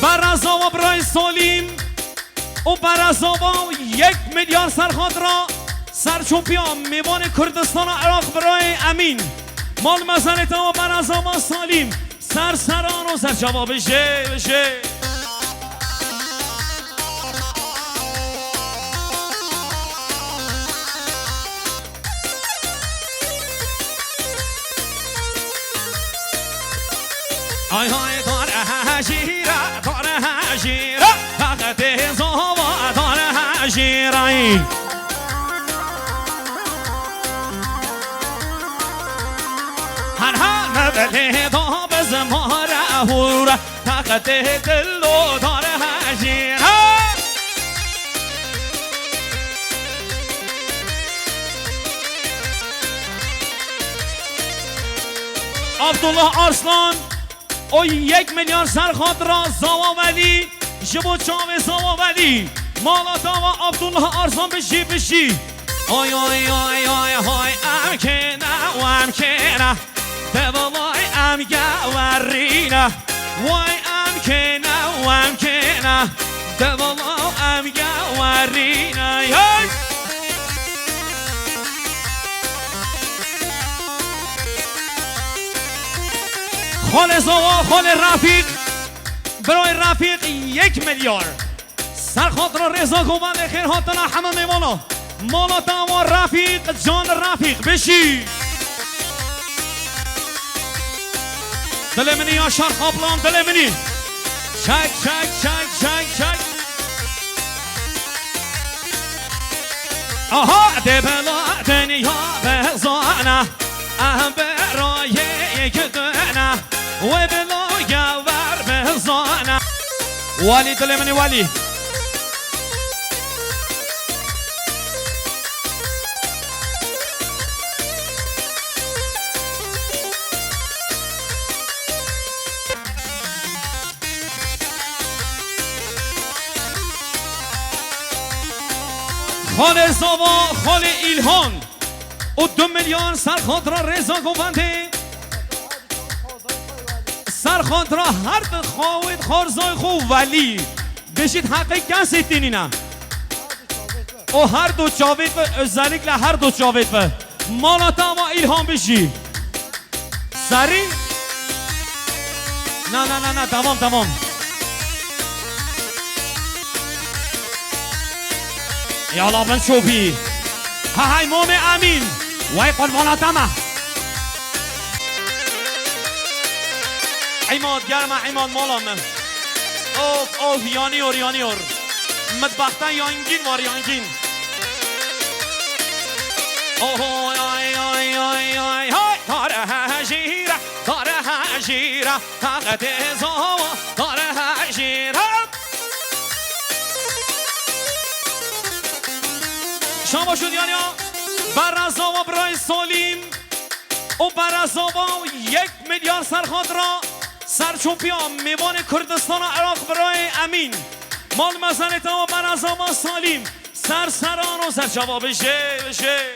Berazava birayê Salîm û Berazava yek milyar ser xatira serçopiya mêvanê Kurdistana Iraq birayê Emîn. Mal mezelê te ava Berazava Salîm. Ser seran û ser çava bijê, bijê. Ay hay, dare hejîre, dare hejîre, taqetê zava dare hejîre. Her heme belê da be zemare hûre. Taqetê dilo dare hejîre. Abdullah Arslan, o yek milyar ser xatira Zava Velî, ji bo çavê Zava Velî. Mala te ava Abdullah Arslan bijî, bijî. Oy, oy, oy, oy, hoy, em kêne, em kêne. Develay em gewerîne. Vay em kêne, em kêne. Devela em gewerîne. Hey! Xalê Zava, xalê Refîq. Birayê Refîq yek milyar. Ser xatira rêza govendê xêr hatina heme mêvana. Mala te ava Refîq, can Refîq, bijî. Dilê minî Yaşar Kaplan, dilê minî. Çek, çek, çek, çek, çek. Aha, dê bela dinya bezana. Em birayê yek dine. Wê bila gewer bizane. Welî, dilê min î Welî. Xalê Zava, xalê Îlhan. Û du milyar ser xatira rêza govendê. Ser xatira her du xawêt xarzay xwe Welî. Bijît heqê kesê tînîne. O her du çavêt ve, özellikle her du çavêt ve. Mala te ava Îlhan bijî. Serî? Na, na, na, na, tamam, tamam. Yala bin şopî. Ha hay Momê Emîn. Way qurbana te me. Îmad germe, îmad mala min. Of, of, yanıyor, yanıyor. Mitbaxta yangîn var, yangîn. Oho, ay, ay, ay, ay, hay, dare hejîre, dare hejîre, taqetê zava, dare hejîre. Şama şû diyariya, berra zava birayê Salîm û berra zava yek milyar serxatira serçopiya mêvanê Kurdistana Iraq birayê Emîn. Mal mezenê te wa berra zava Salîm. Ser seran û ser çava bijê, bijê.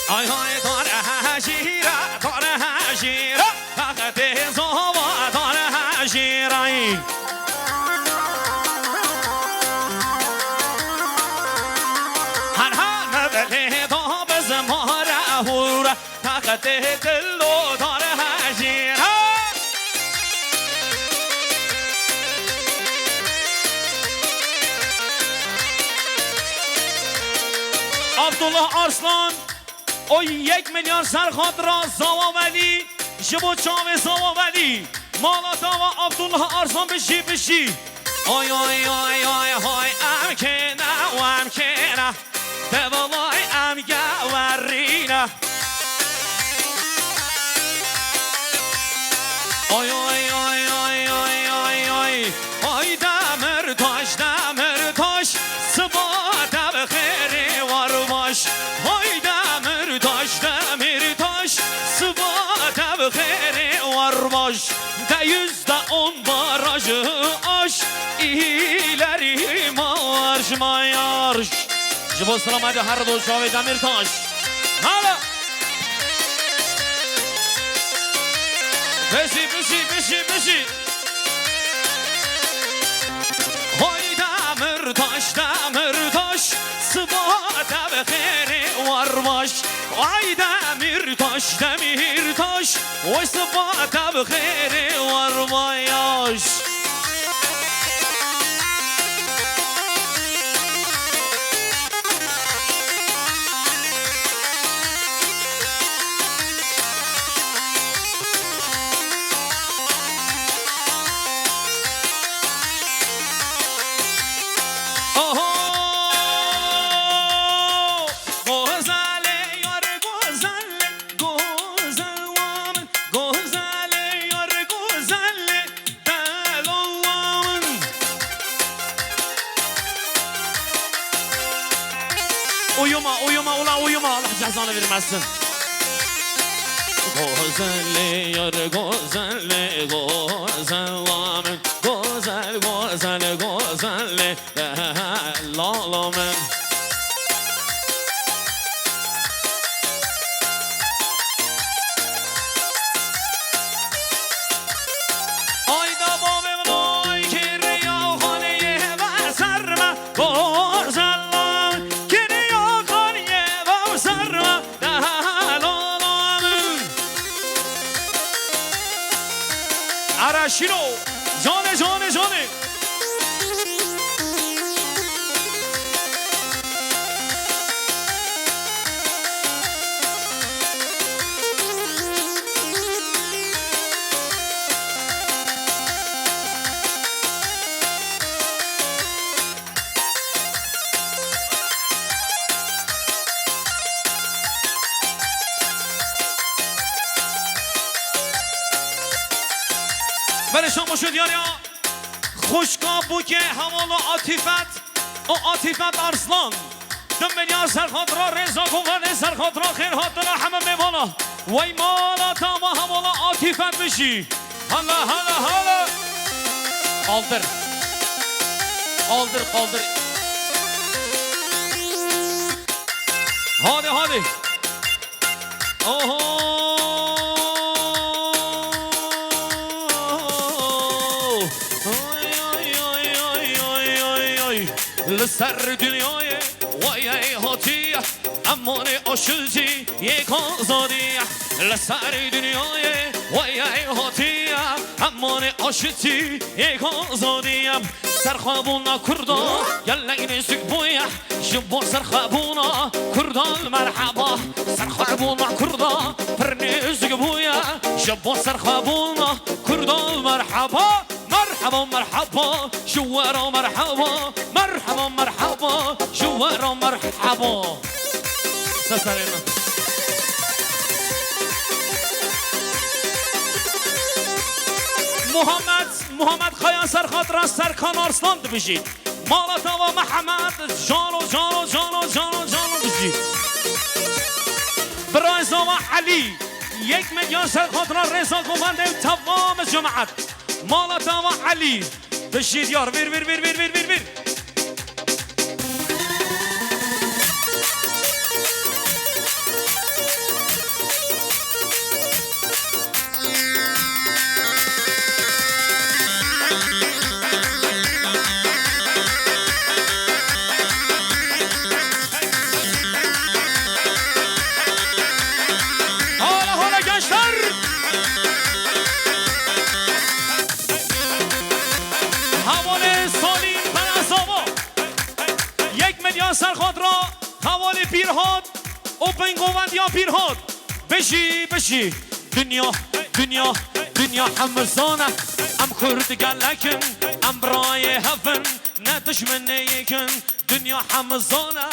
Ay hay, dare hejîre, dare hejîre, taqetê zava, dare hejîre. Her hal me belê da bi zimare hûre, taqetê dil û dare hejîre. Abdullah Arslan, o yek milyar ser xatira Zawa Velî, ji bo çavê Zawa Velî. Mala te wa Abdullah Arslan bijî, bijî. Oy, oy, oy, oy, hoy, em kêne, em kêne. Devalay em gewerîne. Oy, oy, oy, oy, oy, oy, oy. Oy, Demirtaş, Demirtaş, siba te bi xêrê war baş. Oy, Demirtaş, Demirtaş, siba te bi xêrê war baş. De yüzde on barajı aş, ileri marş mayarş. Ji bo selametê her do çavê Demirtaş. Hala. Bijî, bijî, bijî, bijî. Hoy Demirtaş, Demirtaş, siba te bi xêrê war baş. Ay Demirtaş, Demirtaş, oy siba te bi xêrê war baş. Oho! Gozelê yar gozelê, gozel wa min, gozelê yar gozelê, delal wa min. Uyuma, uyuma, ula uyuma, Allah cezanı vermesin. Gozelê yar gozelê, gozel wa min, gozel, gozel, gozelê. Delal min. Ay da bavê min, ay kiriya xaniyê ve ser me, gozel min, kiriya xaniyê ve ser me, delal min. Ara şîro, canê, canê, canê. Belê şan boşu diyar ya. Xwişka bûkê hevala Atîfet û Atîfet Arslan. Du milyar serxatira rêza guvanê serxatira xêr hatina heme mêvana. Wey mala tama hevala Atîfet bijî. Hala, hala, hala. Qaldir. Qaldir, qaldir. Hadi, hadi. Oho. Oy, oy, oy. Li ser dinyayê wayê hatiye, emanê aşiltî yek azadî. Li ser dinyayê wayê hatiye, emanê Aşitî êk azadî ye. Serxwebûna Kurda gelek nêzik bûye. Ji bo serxwebûna Kurdan merheba. Serxwebûna Kurda pir nêzik bûye. Ji bo serxwebûna Kurdan merheba. Merheba, merheba, ji we re merheba. Merheba, merheba, ji we re merheba. Ser serê min. Muhammed, Muhammed Kaya ser xatira Serkan Arslan dibijî. Mala te ava Mihemed, cano, cano, cano, cano, cano bijî. Birayê zava Elî, yek milyar ser xatira Rêza Govendê û temamê cemaet. Mala te ava Elî. Bijî diyar, vir, vir, vir. Hala, hala gençler. Hevalê Salîm Berazava. Yek milyar ser xatira hevalê Pîrhat û bingovendiya Pîrhat. Bijî, bijî. Dinya, dinya, dinya hemû zane. Em Kurd gelek in, em birayê hev in, ne dijminê yek in. Dinya hemû zane,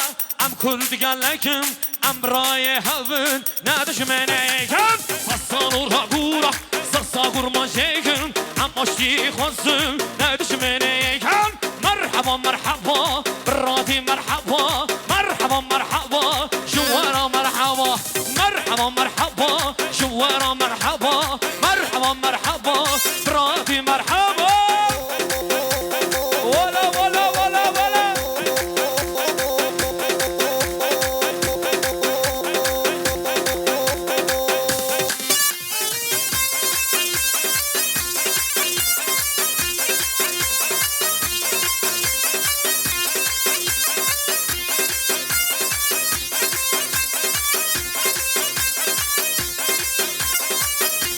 em Kurd gelek in, em birayê hev in, ne dijminê yek in. Sed sal û rabûra, sed sal kurmanc yek in, em aştî xwazin, ne dijminê yek in. Merheba, merheba, biratî merheba, merheba, merheba, ji we re merheba. Merheba, merheba, ji we re merheba. Merheba, merheba, biratî merheba. Wala, wala, wala, wala.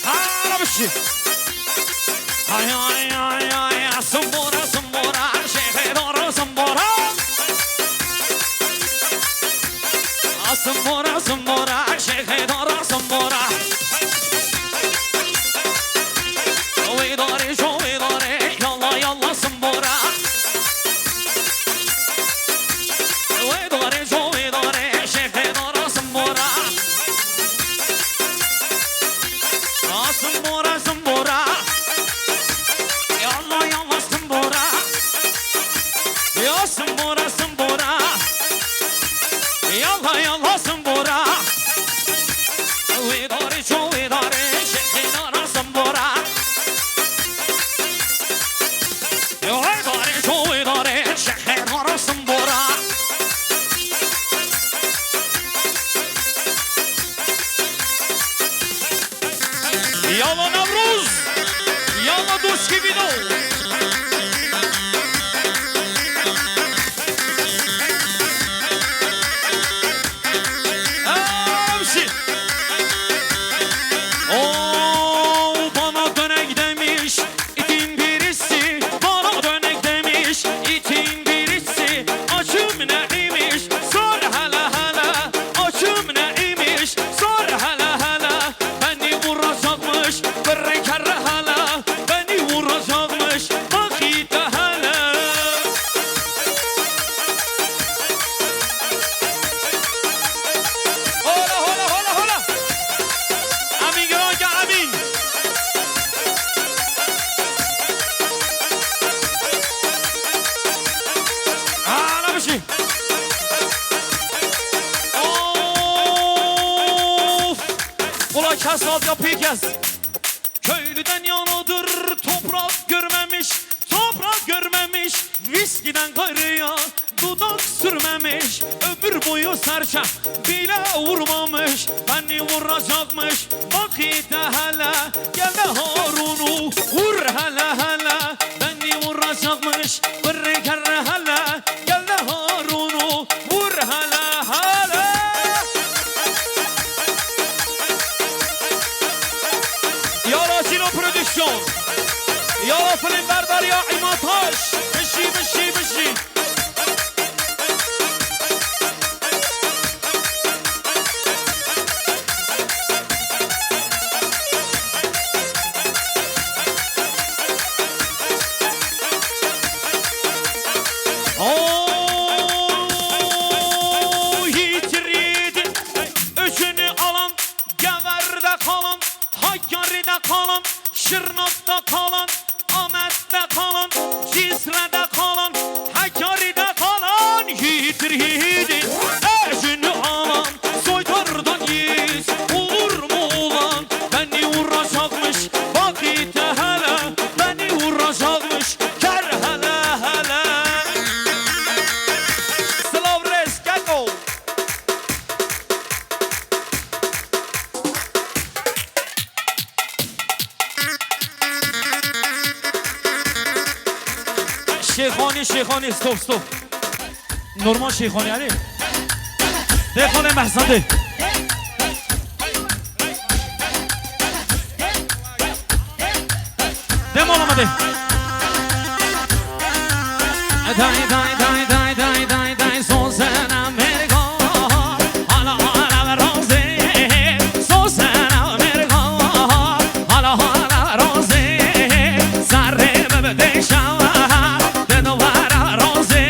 Hala bijî. Hay, hay, hay, hay, simbora, simbora, şêxê dor simbora. A simbora, simbora, şêxê dor simbora. Wê darê, jo wê darê, yalla, yalla, simbora. Wê darê, jo wê darê, şêxê dor simbora. A simbora, simbora. Yalla, yalla, simbora. Ya simbora, simbora. Yalla, yalla, simbora. Wê darê, ço wê darê, şêxê dara simbora. Wê darê, ço wê darê, şêxê dara simbora. Yalla Newroz! Yalla doskî vîno! Amşî! O bana dönek demiş, itin birisi, bana dönek demiş, itin birisi. Açım neymiş, sor hele hele. Açım neymiş, sor hele hele. Beni vuracakmış, bir kere hele. Beni vuracakmış, bak iyi de hele. Hola, hola, hola, hola. Amîn, giran ke amîn. Ana bir şey. Of! Ulan kes az ya pek kes. Köylüden yanadır toprak görmemiş, toprak görmemiş. Viskiden gayrıya dudak sürmemiş, ömür boyu serçe bile vurmamış. Beni vuracakmış, bak iyi de hele. Gel de Harun'u vur hele hele. Beni vuracakmış, bir kere hele. Gel de Harun'u vur hele hele. Ya Rasilo Prodüksiyon. Ya filîmberdar ya Îmataş. Bijî, bijî, bijî. Oy, hiç ridin, üçünü alan, Geverde kalan, Hakkari'de kalan, Şırnak'ta kalan, Ahmet'te kalan, Cizre'de kalan, Hakkari'de kalan, yiğittir yiğidi, ecini alan, soytardan yiğit olur mu ulan? Beni vuracakmış, bak ite hele, beni vuracakmış, ker hele hele. Slav Reskeko. Şêxanî, Şêxanî, stop, stop. Normal Şêxanî, erê. Dê xalê Mehsendê. Dê mala me dê. Day, day, day, day, day, day, day, sozena merga. Hala, hala razê, sozena merga. Hala, hala razê, sarê me bide şawa. De duvara razê,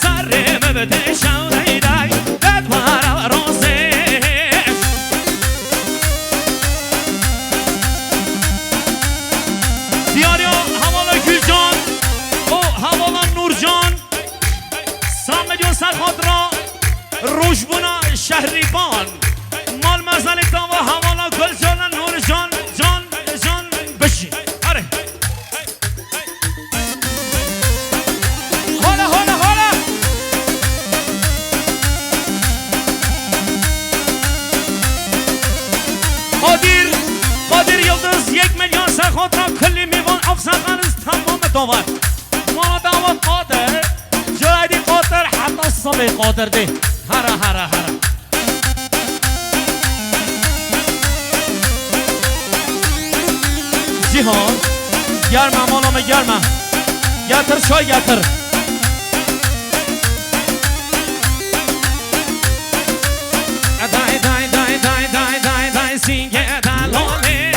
sarê me bide şawa, day, day, de duvara razê. Diyariya hevala Gülcan û hevala Nurcan, sed milyon ser xatira rojbûna Şehrîban. Mal mezelê tava hevala Gülcan, Nurcan, Can, Can, bijî. Erê. Hala, hala, hala. Qadir, Qadir Yıldız, yek milyon ser xatira kulli mêvan, af ser xatira tamam davar. Mala dawa Qadir, Cihadî Qadir, heta sabê Qadir dê. Hara, hara, hara. Cîhan, germe, mala me germe. Getir, çay getir. Day, day, day, day, day, day, day, sînge delale,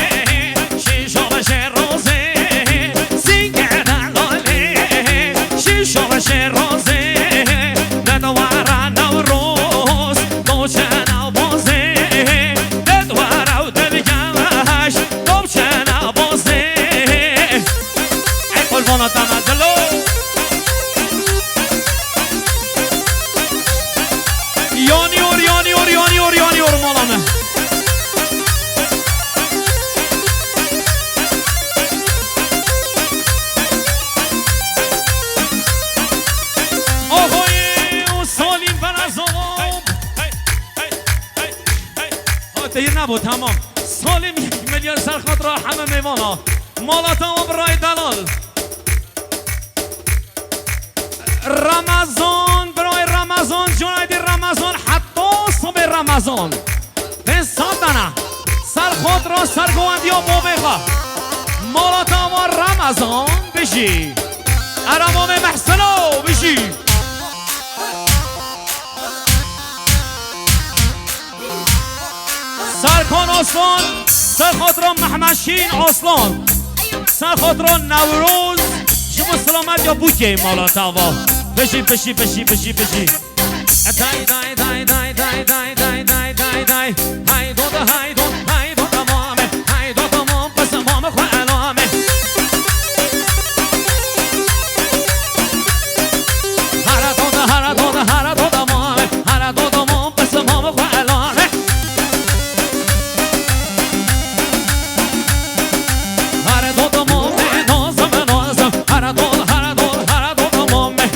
şîşo şerozê, sînge delale, şîşo şerozê, ne duvara Newroz, doçe Bozê, de dwara û dilgeş, dopçe nabozê. Ey qurbana te me dilo. Yanıyor, yanıyor, yanıyor, yanıyor mala me. Ahoyê û Salîm Berezoğlu. Ha, teyir nebû, tamam. Salîm yek milyar ser xatira heme mêvana. Mala te û birayê delal. Ramazan, birayê Ramazan, cunayê Ramazan, heta sibê Ramazan. Pênc sed dana. Ser xatira sergowendiya bavê xwe. Mala te û Ramazan bijî. Eramamê Mehseno bijî. Serkan Aslan, ser xatira Mehmet Şîn Aslan, ser xatira Newroz, ji bo silamet ya bûkê mala te ava. Bijî, bijî, bijî, bijî, bijî. Day, day, day, day. Haydo da, haydo, haydo tamam e. Haydo tamam, pes tamam xwe elame. Hara do da, hara do da, hara do da mame, hara do da mame, pes mame xwe elane. Hara do da mame, nazım, nazım, hara do da, hara do da, hara do da mame.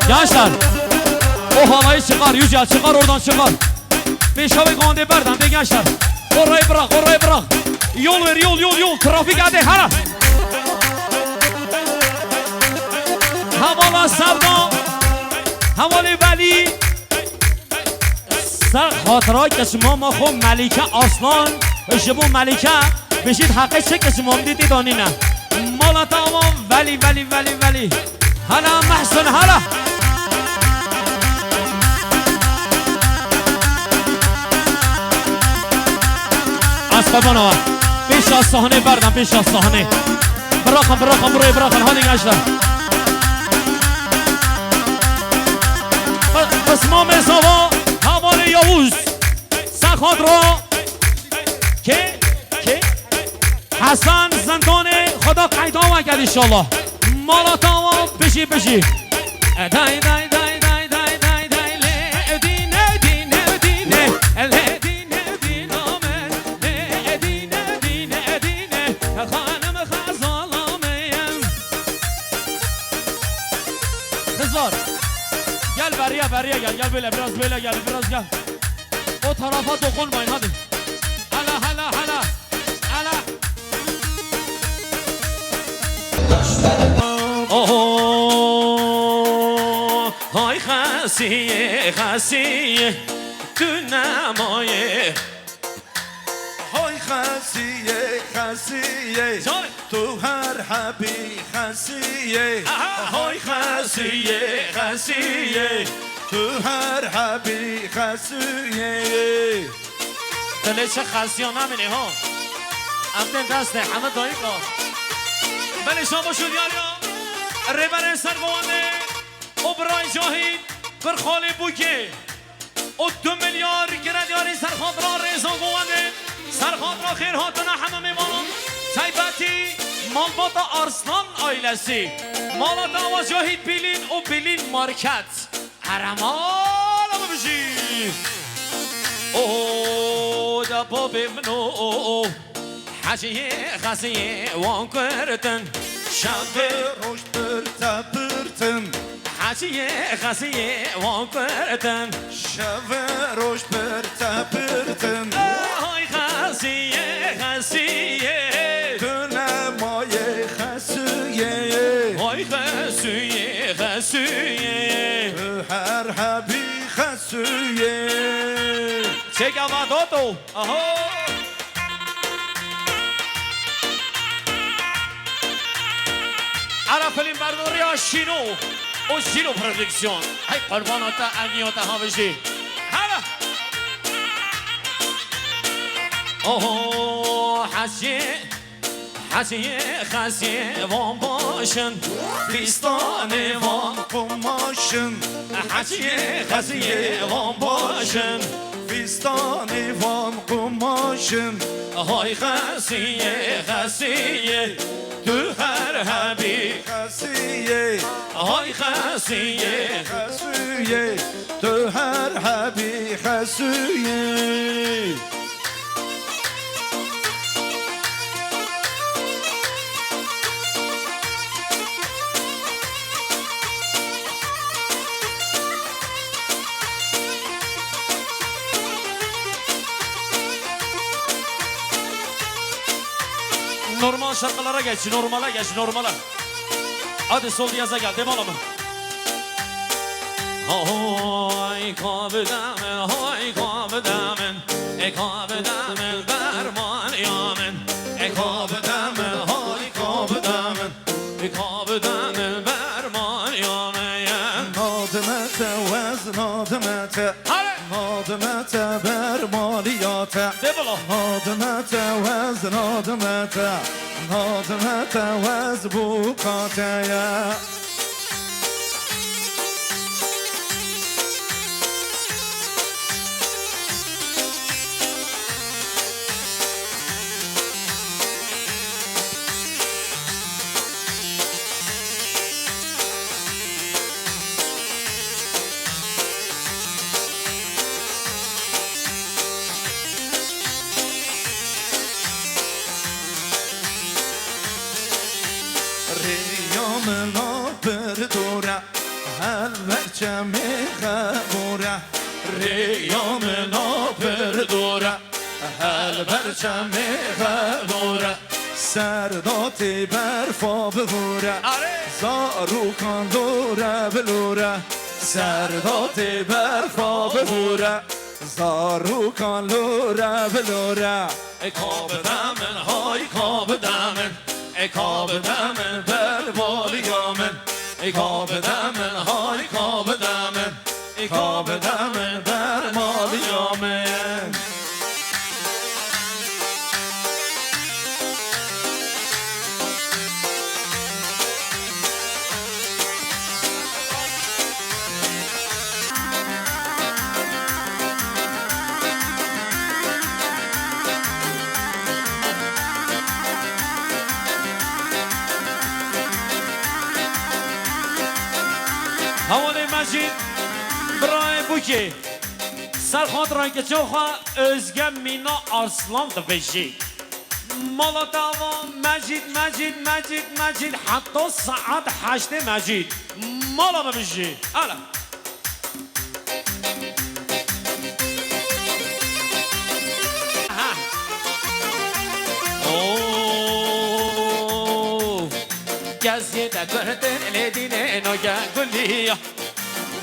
Gençler, o halayı çıkar, Yücel, çıkar oradan, çıkar. Pêşa wê gondê berdan, dê gençler. Orayı bırak, orayı bırak. Yol ver, yol, yol, yol. Trafik hadi, hara. Hevala Sevda, hevalê Velî. Ser xatira keçmama xwe Melîke Aslan, ji bo Melîke bijît heqê çi keçmam dî tê danîne. Mala tawa velî, velî, velî, velî. Hala Mehsun, hala. Ez qebana. Pêşa sahnê berdan, pêşa sahnê. Bırakın, bırakın burayı, bırakın. Hadi gençler. Qı-, qisma mezava, Havalê Yavuz. Sexat ra. Kê? Kê? Hesen Zindanê, Xweda qeyda we ked înşallah. Mala tawa bijî, bijî. Day, day, day, lê dîne, dîne, dîne, lê dîne, dîne, lê dîne, dîne, dîne, xanim xezala me. Kızlar, gel beriye, beriye gel, gel böyle biraz böyle gel, biraz gel. O tarafa dokunmayın, hadi. Hala, hala, hala. Hala. Oho, hay Xesiyê, Xesiyê, tu nemayê. Hay Xesiyê, Xesiyê, Can. Tu her hebî Xesiyê. Aha. Hay Xesiyê, Xesiyê, tu her hebî Xesiyê. Dilê çi Xesiya nemînê ha. Em tên destê heme dayika. Belê şabaş û diyariya. Rêberên Sergovendê û birayê Cahît, Qirxalê Bûkê. û du milyar gire diyarî serxatira Rêza Govendê. Serxatira xêr hatine heme mêvanan. Taybetî malbata Arslan ailesi. Mala dawa Cahit Bilîn û Bilîn Market. Heremala bibijî. O de babê min o. Heciyê Xeziyê wan girtin. Şev û roj pirte pirtin. Heciyê Xeziyê wan girtin. Şev û roj pirte pirtin. Hay Xeziyê, Xeziyê. Tu nemayê Xesiyê. Hay Xesiyê, Xesiyê. Tu her hebî Xesiyê. Çêka Vadoto. Aho! Ara filmberdariya Şîno û Şîno Prodüksiyon. Hey qurbana te, eniya te havijî. Hele! Oho, hecî, hecî, xezî van başin. Fîstanê van qumaş in. Hecî, xezî van baş in. Fîstanê van qumaş in. Hay xezî, xezî, tu her hebî. Xezî, hay xezî, xezî, tu her hebî xezî. Normal şarkılara geç, normala geç, normala. Hadi sol diyaza gel, devam ama. Hay kabdemin, hay kabdemin, e kabdemin berman yamin, e kabdemin, hay kabdemin, e kabdemin berman yamin. Nadime te wez, nadime te. Hadi. Nadime te bermaliyate. De bala. Nadime te wez, nadime te. Nadime te wez bûkateye. Rêya min a pir dor e, hel ber çemê xebor e. Rêya min a pir dor e, hel ber çemê xebor e. Serdatê berfa bivore, Are! Zarokan lore bilore. Serdatê berfa bivore, zarokan lore bilore. E kabdemin, hay kabdemin, e Ka bide min ber baliya min, ê ka bide min, hay ka bide min, ê ka bide min ber baliya min. Hevalê Mecîd, birayê Bûkê, ser xatira kiça xwe Özge Mîna Arslan dibêjî. Mala te ava Mecîd, Mecîd, Mecîd, Mecîd, heta saet heştê Mecîd. Mala me bijî. Hele. Ha. Oo. Geziyê te kurtin lê dînê noge guliya.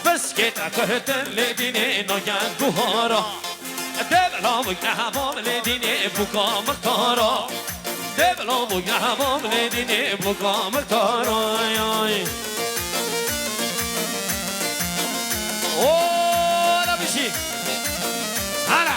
Biskê te kurtin lê dînê noge guhara. Dê bila bûk nehebam lê dînê bûka miktara. Dê bila bûk nehebam lê dînê bûka miktara. Ay, ay. Ola bijî. Hala.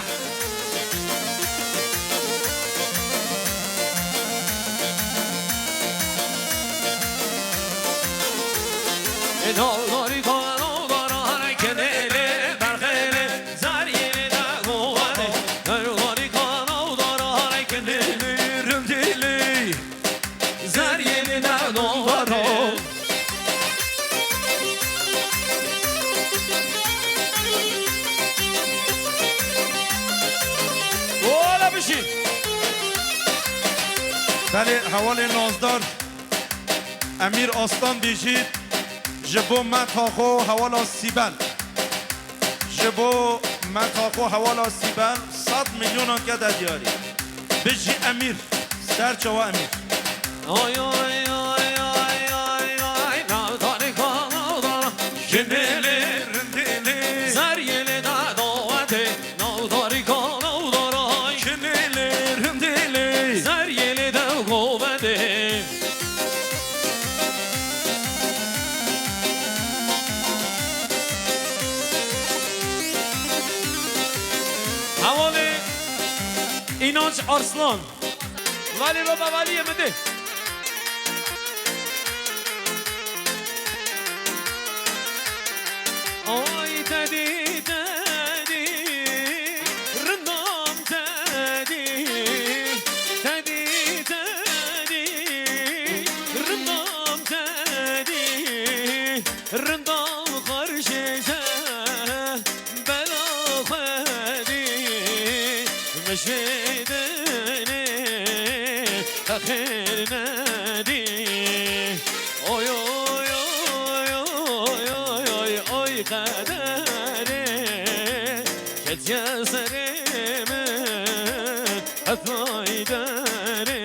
Dawdarî ka dawdara kenê lê berxê lê. Zariyê da govane, erwarî kana u dara harekende. Rindili, zariyê da govane. Ola bişî. Belê, hevalê nazdar Emîr Aslan dîjît ji bo meta xwe hewala Sîbel. Ji bo meta xwe hewala Sîbel sed milyonan kete diyarî. Bijî Emîr, serçawa Emîr. Oy, oy, oy, oy, oy, oy, navdarî ka navdara. Kinêlê rindêlê. Zergêlê de dawetê. Navdarî ka navdara. Kinêlê rindêlê. Zergêlê de govendê. Hevalê Înanc Arslan. Valî baba, valî ye min dê. Oy tedî, tedî, rindam tedî, tedî, tedî, rindam tedî, rindam xarjê te bela xwedî, min jê dinê xêr nedî. Oy, oy, oy, qederê ketiye serê min, hevay derê.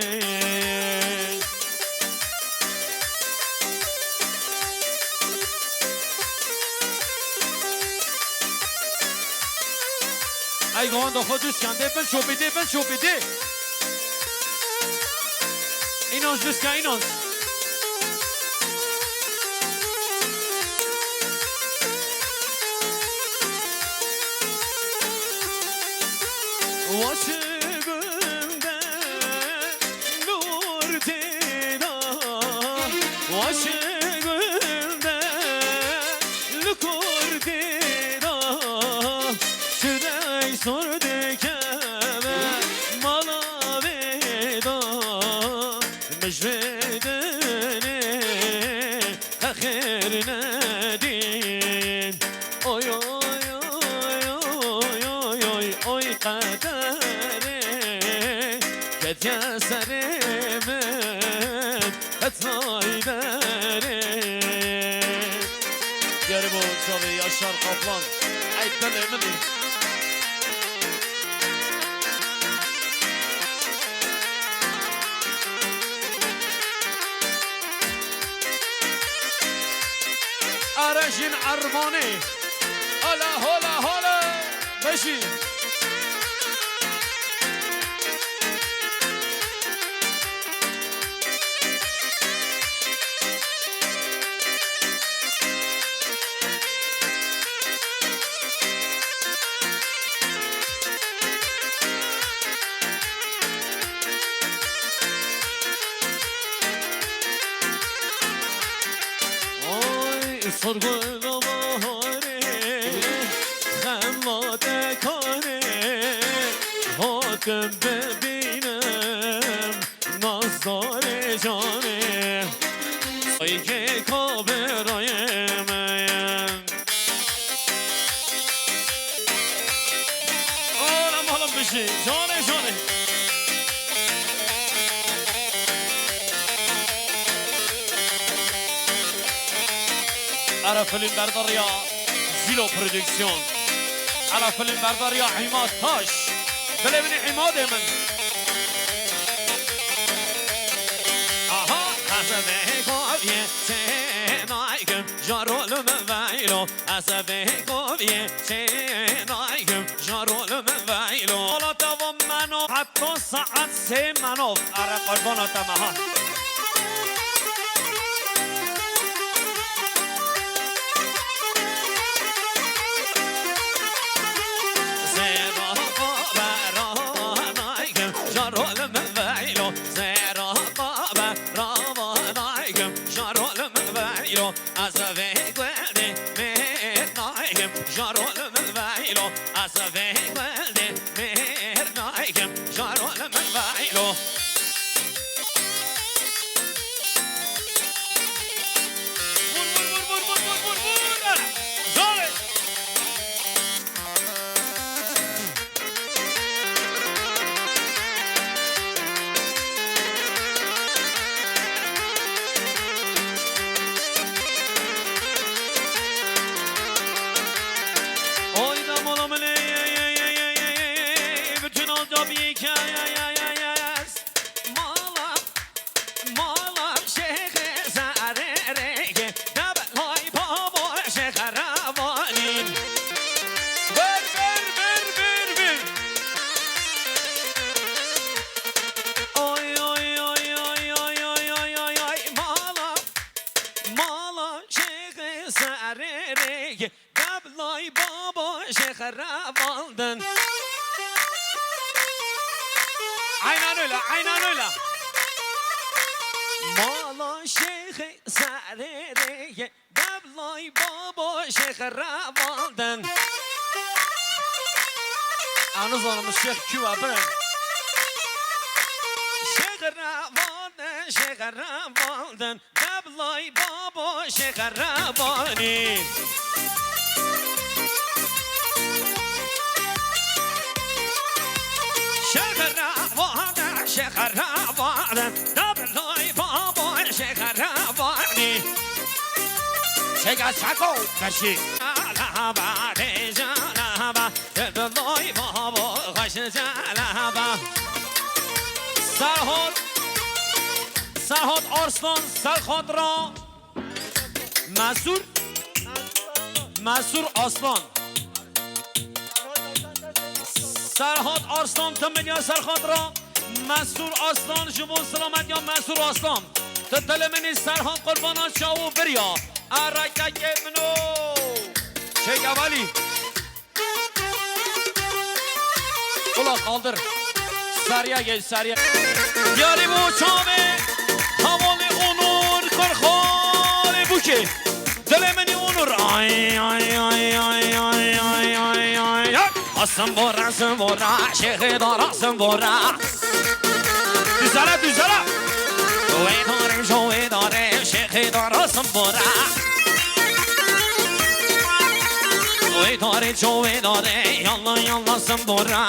Ey gavanda xwe dûst ken, dê bin şopê, dê bin şopê, dê. Înanc dûst ke, Înanc. Waşê gul de nûr têda, waşê gul de li kor têda, çirey sor dikeve mala vê da, min ji vê dinê xêr nedî. Oy, oy, oy, oy, oy, oy, oy, qederê ketiye serê min, hetay derê. Gerî bo çavê Yaşar Kaplan, ey dilê min î. Arejîn Ermanî. Hola, hola, hola. Beşî. Sorgula baharê, xelatê karê, hatim bibînim, nazdarê canê. Ay kê kabirayê me. Oğlum, oğlum, bir şey. Canê, canê. Ara film berdariya Zîlo Prodüksiyon. Ara film berdariya Îmad Taş. Dilê min ê Îmadê min. Aha, ez vê koviyê çênaykim, jarol min veylo. Ez vê koviyê çênaykim, jarol min veylo. Wala te va meno, heta saet sê meno. Are qurbana te me ha. Zêra xwe beranaykim, jarol min veylo. Zêra xwe beranaykim, jarol min veylo. Ez vê gundê mêr naykim, jarol min veylo. Ez vê gundê mêr naykim, jarol min veylo. Vur, vur, vur. Ara. Zalê. Oy da mola min, ey, ey, ey, bütün oldu bir hikaye, ey, ey, ey, ey. Mala, mala Şêxê Zerê rêyê, deblay babo Şêx Revanî. Ver, ver, ver, ver, ver. Oy, oy, oy, mala, mala Şêxê Zerê rêyê, deblay babo Şêx Revandin. Aynen öyle, aynen öyle. Mala Şêxê Zerê rêyê, deblay babo Şêx Revandin. Anı zanım Şêx Küva bırak. Şêx Revandin, Şêx Revandin. Deblay babo Şêx Revanî. Şêx Revan, Şêx Revan, deblay babo Şêx Revanî. Şêx Seko, Beşî. Alaba, Dêcan Alaba. Serhat, Serhat Arslan, Serhat ra Mesur, Mesur Aslan. Serhat Arslan, tu milyar Serhat ra Mesur Aslan, ji bo silametiya Mesur Aslan. Tu dilê min î Serhat, qurbana çaw û birya. Erekekê min o. Çek evalî. Ula kaldır. Sarıya geç, sarıya. Diyarî bu çavê, havalê Onur Kırxalê Bukê. Dilê min ê Onur. Ay, ay, ay. Simbora, simbora, şêxê dara simbora. Düzele, düzele. Wê darê, jo wê darê, şêxê dara simbora. Wê darê, jo wê darê, yalla, yalla simbora.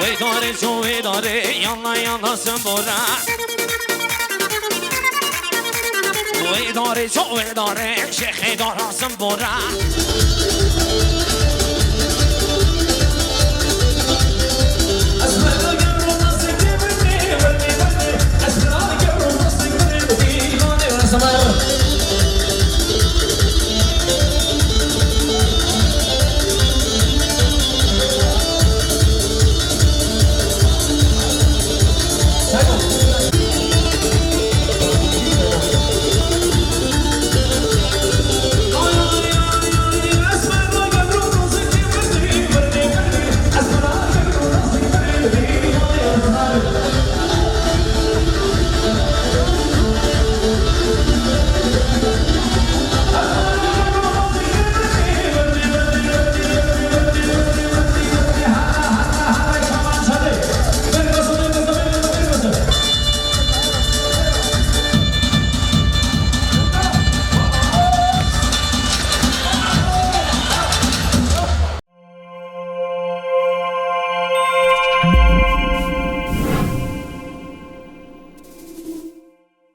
Wê darê, jo wê darê, yalla, yalla simbora. Wê darê, jo wê darê, şêxê dara simbora.